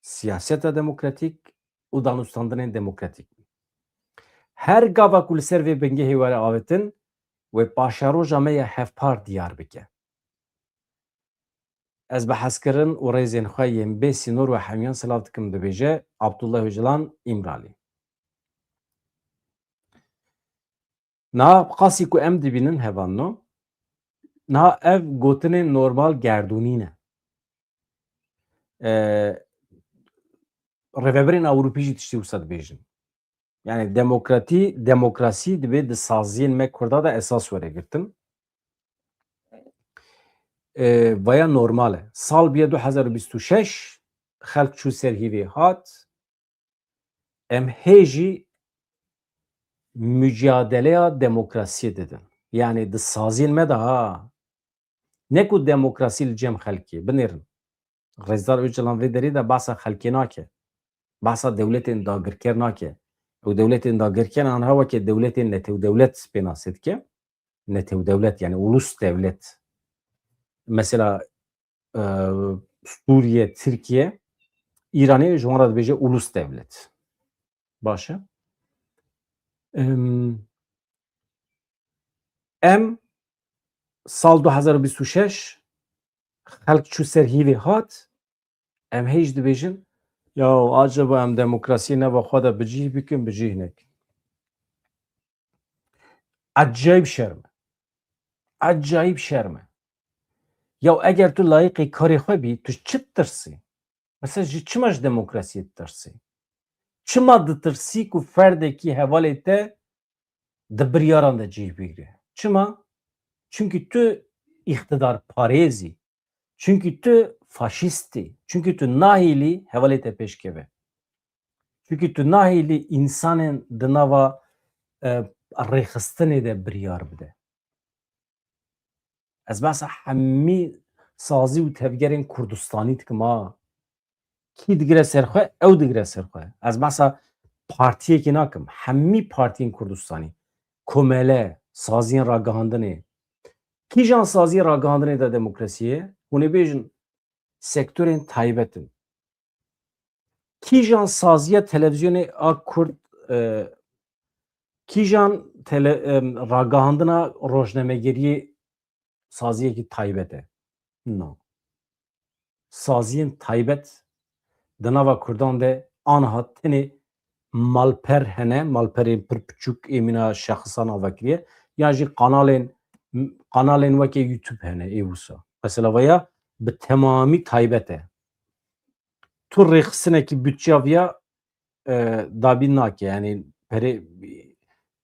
siyaseta demokratîk û danûstandinên demokratîk. Her gava ku li ser vê bingehê were avêtin, wê paşeroja me ya hevpar diyar bike. Ez bi hezkirin û rêzên xwe yên bê sînor we hemiyan silav dikim, dibêje Abdullah Ocalan, Îmralî. Niha qasî ku em dibînin hevalno, niha ev gotinên normal gerdûnî ne. Ee, rêveberên Ewropî jî tiştê wisa dibêjin. Yani demokratî, demokrasî dibê di saziyên me Kurda de esas were girtin. Ee, vaya normal e. Sal bûye du hezar û bîst û şeş, xelk çû ser hîvê hat. Em hê jî mücadeleya demokrasiyê didin. Yani di saziyên me de ha. Ne ku demokrasî li cem xelkê. Binêrin. Rêzdar Ocalan vê derê de behsa xelkê nake. Behsa dewletên dagirker nake. Ew dewletên dagirker anha weke dewletên netewdewlet pênasê dike. Netewdewlet, yani ulus devlet. Mesela, e, Sûriye, Tirkiye, Îranê ji wan re dibêje ulus devlet. Baş e. Em, em sal du hezar û bîst û şeş xelk çû ser hîvê hat, em hê jî dibêjin, ya acaba em demokrasiyê nava xwe de bi cih bikin, bi cih nekin? Ecayîb şerm e. Ecayîb şerm e. Ya eger tu layiqê karê xwe bî, tu çi ditirsî? Mesela ji çima ji demokrasiyê ditirsî? Çima ditirsî ku ferdekî hevalê te di biryaran de cih bigire? Çima? Çimkî tu îqtidarparêz î. Çimkî tu faşîst î. Çimkî tu nahêlî hevalê te pêş keve. Çimkî tu nahêlî însanên di nava, e, rêxistinê de biryar bide. Ez behsa hemî sazî û tevgerên Kurdistanî dikim ha. Kî digire ser xwe, ew digire ser xwe. Ez behsa partiyekê nakim. Hemî partiyên Kurdistanî, komele, saziyên ragihandinê. Kîjan saziyê ragihandinê de demokrasiyê? Hûn ê bêjin sektorên taybet in. Kîjan saziya televîzyonê a Kurd, e, kîjan tele, e, ragihandina rojnamegeriyê saziyekî taybet e? Na. Saziyên taybet di nava Kurdan de aniha tenê malper hene, malperên pir piçûk ê mîna şexisan ava kiriye, yan jî kanalên, kanalên weke YouTube hene ê wisa. Mesela vaya bi temamî taybet e. Tu rêxistinekî budçeya viya, e, dabîn nake, yanî perê,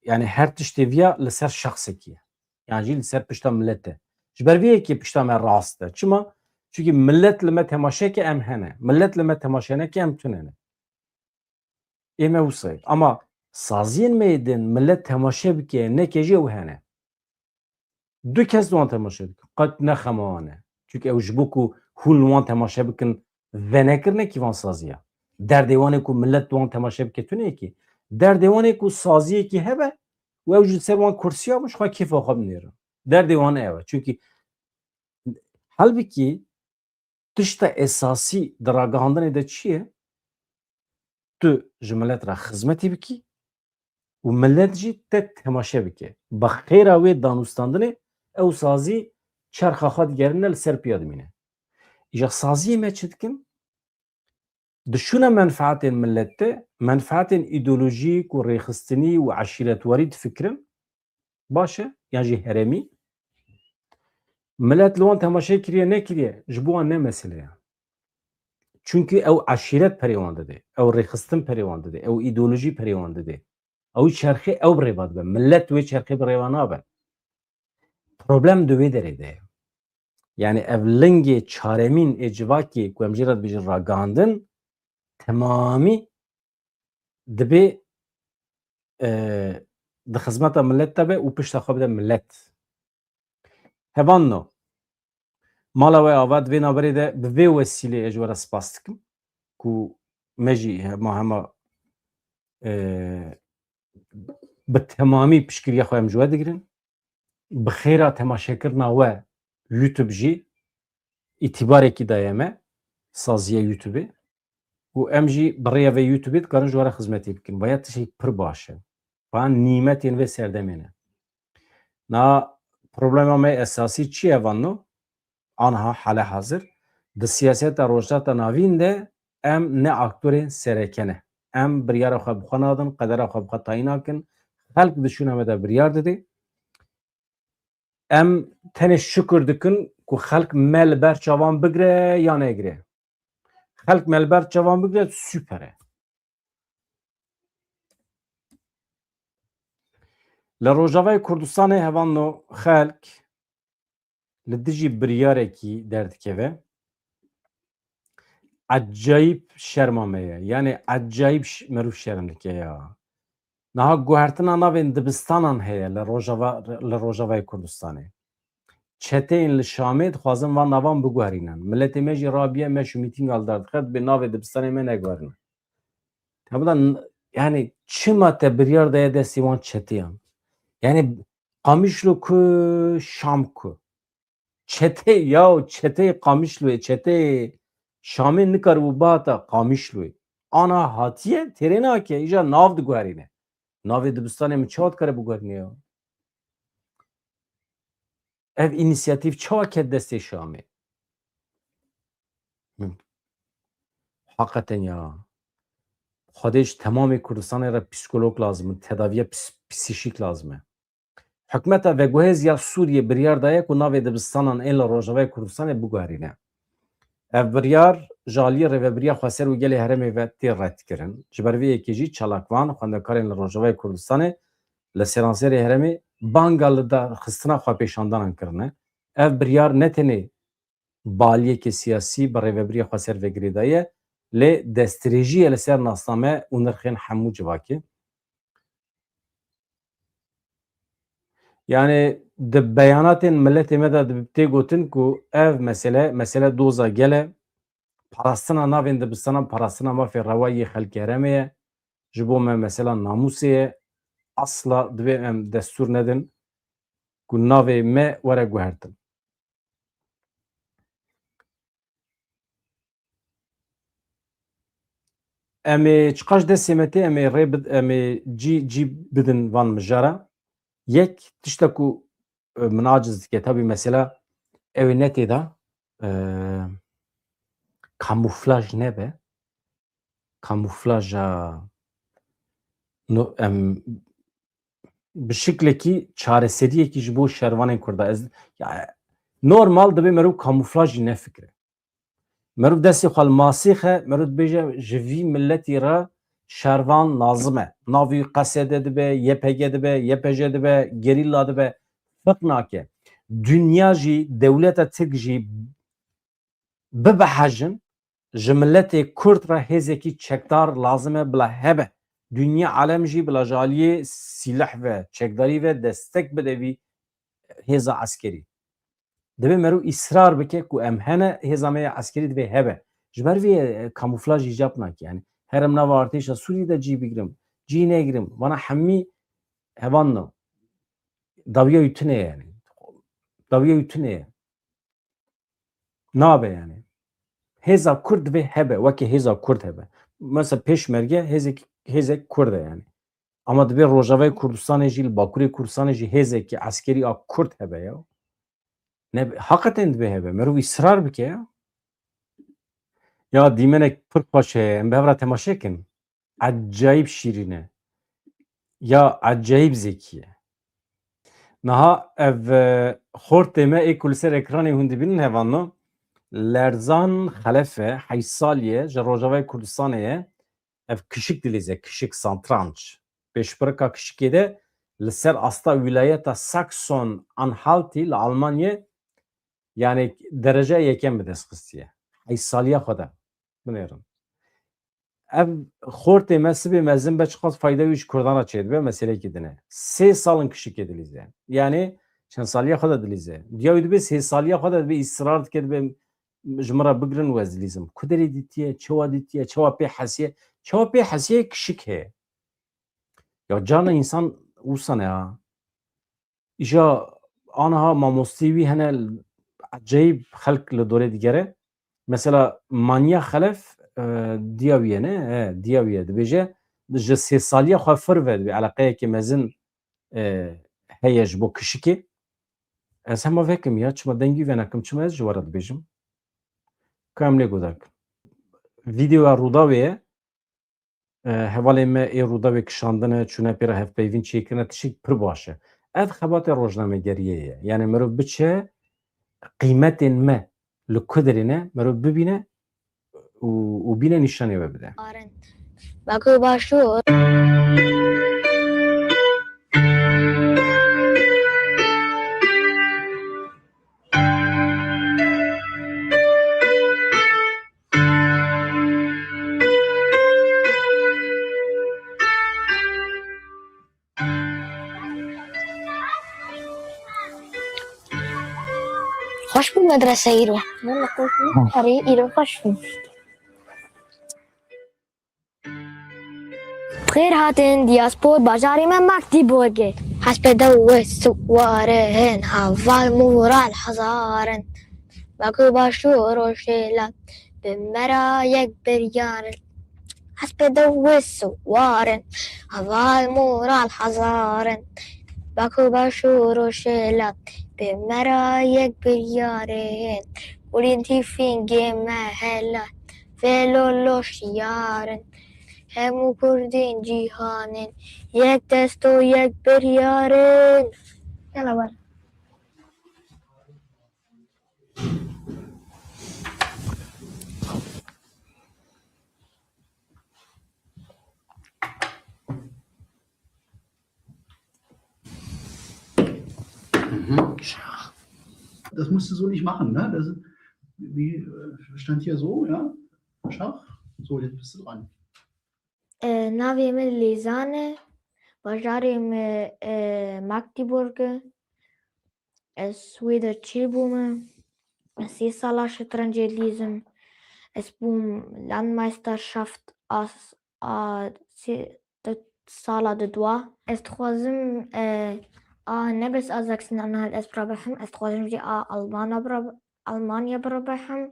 yanî her tiştê viya li ser şexsekî ye. Yan jî li ser pişta millet e. Ji ber vê yekê pişta me rast e. Çima? Çunkî millet li me temaşe ke em hene. Millet li me temaşe neke em tune ne. Ê me wisa ye. Ama saziyên me yê din millet temaşe bike, neke jî ew hene. Du kes li wan temaşe dikin. Qet ne xema wan e. Çunkî ew ji bo ku hûn li wan temaşe bikin, venekirine kî van saziya. Derdê wan ê ku millet li wan temaşe bike tune ye kî. Derdê wan ê ku saziyekî hebe û ew ji ser wan kursiya bin, ji xwe kêfa xwe binêrin. Derdê wan ew e. Çunkî halbikî tişta esasî di ragihandinê de çi ye? Tu ji milet re xizmetê bikî û milet jî te temaşe bike. Bi xêra wê danûstandinê ew sazî çerxa xwe digerîne, li ser piya dimîne. Îja saziyê me çi dikin? Di şûna menfaetên milet de, menfaetên îdeolojîk û rêxistinî û eşîretwarî difikirin, baş e, yan jî herêmî. Milet li wan temaşe kiriye nekiriye, ji bo wan ne mesele ye. Çunkî ew eşîret perê wan dide, ew rêxistin perê wan dide, ew îdeolojî perê wan dide. Ew çerxê ew bi rêva dibe. Milet wê çerxê bi rêva nabe. Problem di wê derê de ye. Yanî ev lingê çaremîn ê civakê ku em jê re dibêjin ragihandin, temamî dibê, e, di xizmeta milet de be û pişta xwe bide milet. Hevanno, mala we ava, di vê navberê de bi vê wesîlê ez ji we re spas dikim ku me jî hema hema, e, bi temamî piştgiriya xwe em ji we digirin. Bi xêra temaşekirina we YouTube jî îtîbarekî daye me, saziya YouTubeê. Û em jî bi rêya vê YouTubeê dikarin ji we re xizmetê bikin. Vaya tiştekî pir baş e. Van nîmetên vê serdemê ne. Na problema me esasî çi ye vanno? Anha hale hazir. Di siyaseta Rojhilata Navîn de em ne aktorên sereke ne. Em biryara xwe bi xwe nadin, qedera xwe bi xwe tayîn nakin. Xelk di şûna me de biryar dide. Em tenê şukur dikin ku xelk me li ber çavan bigire ya negire. Xelk me li ber çavan bigire, super e. Li Rojavayê Kurdistanê hevanno xelk li dijî biryarekî derdikeve. Ecayîb şerma me ye. Yanî ecayîb ş-, meriv şerm dike ya. Niha guhertina navên dibistanan heye li Rojava, li Rojavayê Kurdistanê. Çeteyên li Şamê dixwazin van navan biguherînin. Miletê me jî rabiye, meş û mîtînga li dar dixe, dibê navê dibistanê me neguherînin. Tevla n-, yanî çima te biryar daye destê wan çeteyan? Yanî Qamişlo ku, Şam ku? Çetê, ya çetê Qamişloyê, çetê Şamê nikaribû bihata Qamişloyê. Ana hatiye têrê nake, îja nav diguherîne. Navê dibistanê min çawa dikare biguherîne ya? Ev înîsiyatîf çawa ket destê Şamê? Hı. Hakikaten ya. Xwedê ji temamê Kurdistanê re psîkolog lazim in, tedaviya ps-, psîşîk lazim e. Hikûmeta veguhêz ya Sûriyê biryar daye ku navê dibistanan ên li Rojavayê Kurdistanê biguherîne. Ev biryar ji aliyê Rêvebiriya Xweser û gelê herêmê ve tê redkirin. Ji ber vê yekê jî çalakvan, xwendekarên li Rojavayê Kurdistanê li seranserê herêmê banga li darxistina xwepêşandanan kirine. Ev biryar ne tenê baliyeke siyasî bi Rêvebiriya Xweser ve girêdaye, lê destdirêjî ye li ser nasname û nirxên hemû civakê. Yanî di beyanatên miletê me de di-, tê gotin ku ev mesele, mesele doza gel e, parastina navên dibistanan, parastina mafê rewayî yê xelkê herêmê ye, ji bo me mesela namûsê ye, asla divê em destûr nedin ku navê me were guhertin. Em ê çiqas destê me tê, em ê rê bid-, em ê cî, cî bidin van mijara. Yek tişta ku, e, min aciz dike, tabî mesela ew ê ne tê de, e, kamuflaj nebe. Kamuflaja no, em, bi şiklekî çareseriyekî ji bo şervanên Kurda. Ez, ya, normal dibe merû kamuflaj jî nefikire. Merûv destê xwe li masê xe, merûv dibêje, ji vî miletî re şervan lazim e. Navî wî Q S D dibe, Y P G dibe, Y P J dibe, gerîla dibe, ferq nake. Dinya jî, dewleta Tirk jî bibe hejin, ji miletê Kurd re hêzekî çekdar lazim e bila hebe. Dinya alem jî bila ji aliyê sîleh ve, çekdarî ve destek bide vî hêza eskerî. Divê mero îsrar bike ku em hene, hêza me ya eskerî divê hebe. Ji ber vê, e, kamuflaj îcab nake. Yani her em nava artêşa Sûriyê de cî bigrim, cî negrim. Vana hemî hevan no. Dawiya wî tune ye yani. Dawiya wî tune ye. Nabe yani. Hêza Kurd divê hebe, weke hêza Kurd hebe. Mesela Pêşmerge hêzek, hêzek Kurd e yani. Ama divê Rojavayê Kurdistanê jî, li Bakurê Kurdistanê jî hêzekî eskerî a Kurd hebe ya. Ne, hakikaten divê hebe. Merov îsrar bike ya. Ya dîmenek pir xweş heye. Em bi hev re temaşe kin. Ecayîb şîrîn e. Ya ecayîb zekî ye. Niha ev, e, xortê me ê ku li ser ekranê hûn dibînin hevanno, Lerzan Xelef e, heyş salî ye, ji Rojavayê Kurdistanê ye. Ev kişik dilîze, kişik, santranç. Pêşbirika kişikê de li ser asta wîlayeta Saxon-Anhaltî li Almanyê, yani derece yekem bi dest xistiye. Heyş saliya xwe de. Binêrin. Ev xortê me sibê mezin be, çiqas fayda wî ji Kurdan re çêdibe, meseleyekî din e. Sê sal in kişikê dilîze. Yani çend saliya xwe de dilîze. Diya wî dibe sê saliya xwe de dibe îsrar dike, dibe ji min re bigirin û ez dilîzim. Ku derê dîtiye, çawa dîtiye, çawa pê hesiye, çawa pê hesiye kişik heye. Ya carna însan wisa ne ya. Îja aniha mamosteyê wî hene, ecayîb xelk li dorê digere. Mesela Manya Xelef, e, diya wî ye, ne? He, diya wî ye. Dibêje, ji sê saliya xwe fir ve dibê eleqeyeke mezin, e, heye ji bo kişikê. Ez hema vekim ya, çima dengî venekim, çima ez ji we re dibêjim? Ka em lê guhdar kin. Vîdeoya Rûdawê ye. E, hevalên me ê Rûdawê kişandine, çûne pê re hevpeyvîn çêkirine, tişik pir baş e. Ev xebatê rojnamegeriyê ye. Yani merov biçe qîmetên me li ku derê ne, merov bibîne û, û bîne nîşanê we bide. Baku başûr. Xweş bû medrese îro. Wele xweş bû. Erê, îro xweş bû. Bi xêr hatin diyaspor bajarê me Magdeburgê. Hespê dew wê siwarin, heval moral hezarin. Baku başûr û rojhilat bi me re yek biryarin. Hespê dew wê siwarin, heval moral hezarin. Baku başûr û rojhilat bi me re yek biryarin. Kulîn tîfîngê me helal vê loloş yarin. Hemû Kurdên cîhanên yek dest û yek biryar in. Yala wer. Mhm. Das musst du so nicht machen, ne? Das, wie, äh, stand hier so, ja? Schach. So, jetzt bist du dran. E, navê min Lîzan e. Bajarê min, e, Magdeburg e. Ez wê de çêbûme. Ez sê sala şetrencê dilîzim. Ez bûm Landmeisterschaft a, a sê, di sala di dua. Ez dixwazim, e, a ne bes a Sachsen-Anhalt ez birabehim, ez dixwazim jî a Almana bira-, Almanya birabehim.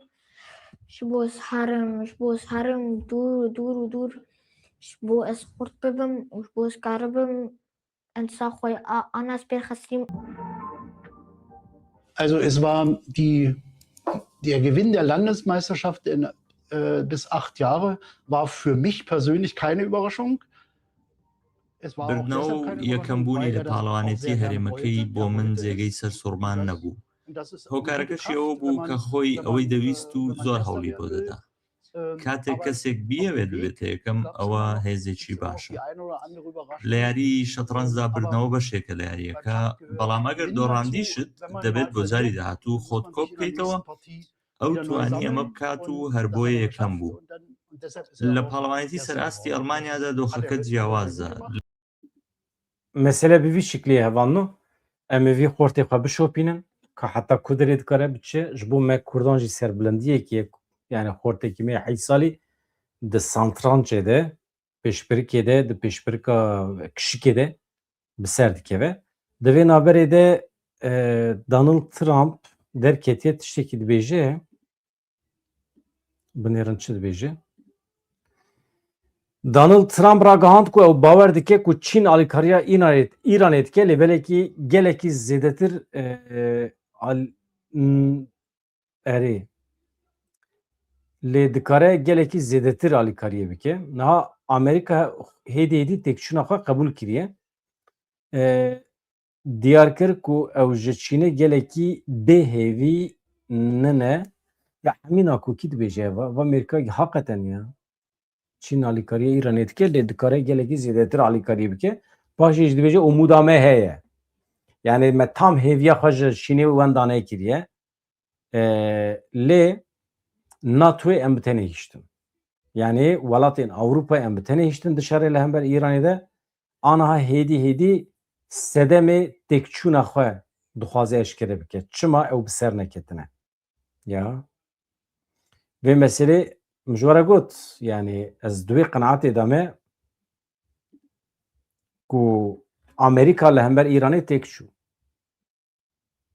Ji bo ez herim, ji bo ez herim dûr û dûr û dûr, ji bo ez xurt bibim û ji bo ez karibim ensa xwe a-, ana ez pêr xestrîm. Also es war die, der Gewinn der Landesmeisterschaft in, äh, bis acht Jahre war für mich persönlich keine Überraschung. Es war auch Birdna deshalb û keine Überraschung, یەکەمبوونی weil لە er das auch پاڵەوانێتی sehr gern هەرێمەکەی wollte. بۆ Und من das ist جێگەی ein سەرسوڕمان gutes نەبوو. Und das ist eine gute هۆکارەکەشی ئەوە Kraft, wenn بوو کە man, خۆی wenn ئەوەی man دەویست و das زۆر Ganze هەوڵی بۆ will. دەدا. Ähm, کاتێک aber کەسێک auf بیەوێت dem Weg ببێتە یەکەم gab's ئەوە immer, هێزێکی gibt's immer auch باشە. Die eine oder andere Überraschung. لە یاری شەتڕەنجدا Aber بردنەوە بەشێکە لە beim یاریەکە، Schachgewinn بەڵام ئەگەر niemals دۆڕاندی so, شت wenn man دەبێت mal بۆ جاری verliert, داهاتوو muss خۆت man کۆ sich in der بکەیتەوە، nächsten Partie ئەو wieder neu توانی ئەمە sammeln بکات و und هەر das بۆیە hat er یەکەم geschafft بوو. Und dann, und deshalb ist er لە auch پاڵەوانێتی der سەر Sieger ئاستی geworden. ئەڵمانیادا Hat er دۆخەکە wirklich جیاوازە. Fehler gemacht? Mesele bi vî şiklî ye hevalno. Em ê vî xortê xwe bişopînin ka heta ku derê dikare biçe, ji bo me Kurdan jî serbilindiyekî ye, yani xortekî me yê heyt salî di santrancê de, pêşbirikê de, di pêşbirika kişikê de bi ser dikeve. Di vê navberê de, e, Donald Trump derketiye tiştekî dibêje, binêrin çi dibêje. Donald Trump ragihand ku ew bawer dike ku Çîn alîkariya Îranê, Îranê dike, lê belekî gelekî zêdetir, e, al-, n-, erê. Lê dikare gelekî zêdetir alîkariyê bike. Niha Amerîka hêdî hêdî têkçûna xwe qebûl kiriye. E, diyar kir ku ew ji Çînê gelekî bêhêvî nine. Ya hemî nakokî dibêje, va, va Amerîka heqeten ya. Çîn alîkariya Îranê dike, lê dikare gelekî zêdetir alîkariyê bike. Paşê jî dibêje, umûda me heye. Yani me tam hêviya xwe ji Çînê wenda nekiriye. E, lê NATOyê em bi tenê hiştin. Yani welatên Ewropayê em bi tenê hiştin di şerê li hember Îranê de. Aniha hêdî hêdî sedemê têkçûna xwe dixwaze eşkere bike. Çima ew bi ser neketine? Ya. Vê meselê min ji we re got, yani ez di wê qenaetê de me ku Amerîka li hember Îranê têk çû.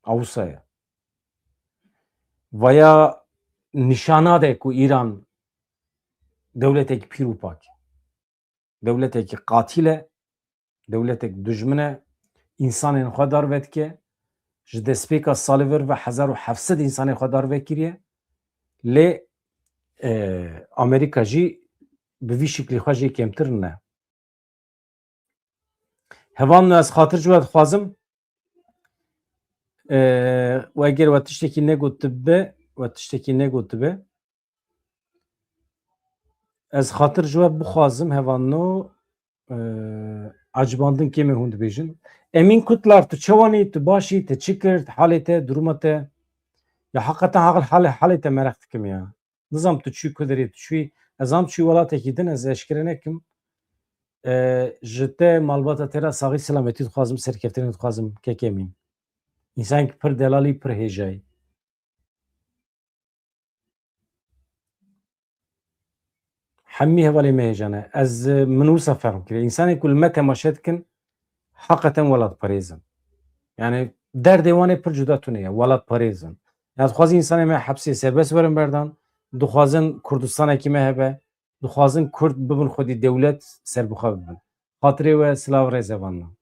Ewsa ye. Vaya nîşana de ku Îran dewletekî pîr û pak e. Dewletekî qatîl e, dewletek dijmin e, însanên xwe darve dike, ji destpêka salê vir ve hezar û heft sed însanên xwe darve kiriye. Lê, e, Amerîka jî bi vî şiklî xwe jê kêmtir ne. Hevalno, ez xatir ji we dixwazim. E, we eger we tiştekî negotibe, we tiştekî negotibe. Ez xatir ji we bixwazim, hevalno, e, acibandin kêm e hûn dibêjin. Emîn Kutlar, tu çawanî, tu başî, te çi kir, halê te, duruma te? Ya heqeten hal-, halê, halê te meraq dikim ya. Nizam tu çûyî ku derê tu çûyî. Ez zam çûyî welatekî din, ez eşkere nekim. E, ji te malbata te re saxî selametî dixwazim, serkeftinê dixwazim, kek Emîn. Însanekî pir delalî, pir hêjayî. Hemî hevalê me hêja ne. Ez, e, min wisa fehm kiriye. Însanên ku li me temaşe dikin, heqeten welatparêz in. Yani derdê wan ê pir cuda tune ye, welatparêz in. Ya dixwazin însanê me hepsê serbest werin berdan, dixwazin Kurdistanekî me hebe, dixwazin Kurd bibin xwedî dewlet, serbixwe bibin. Xatirê we silav rêz hevalno.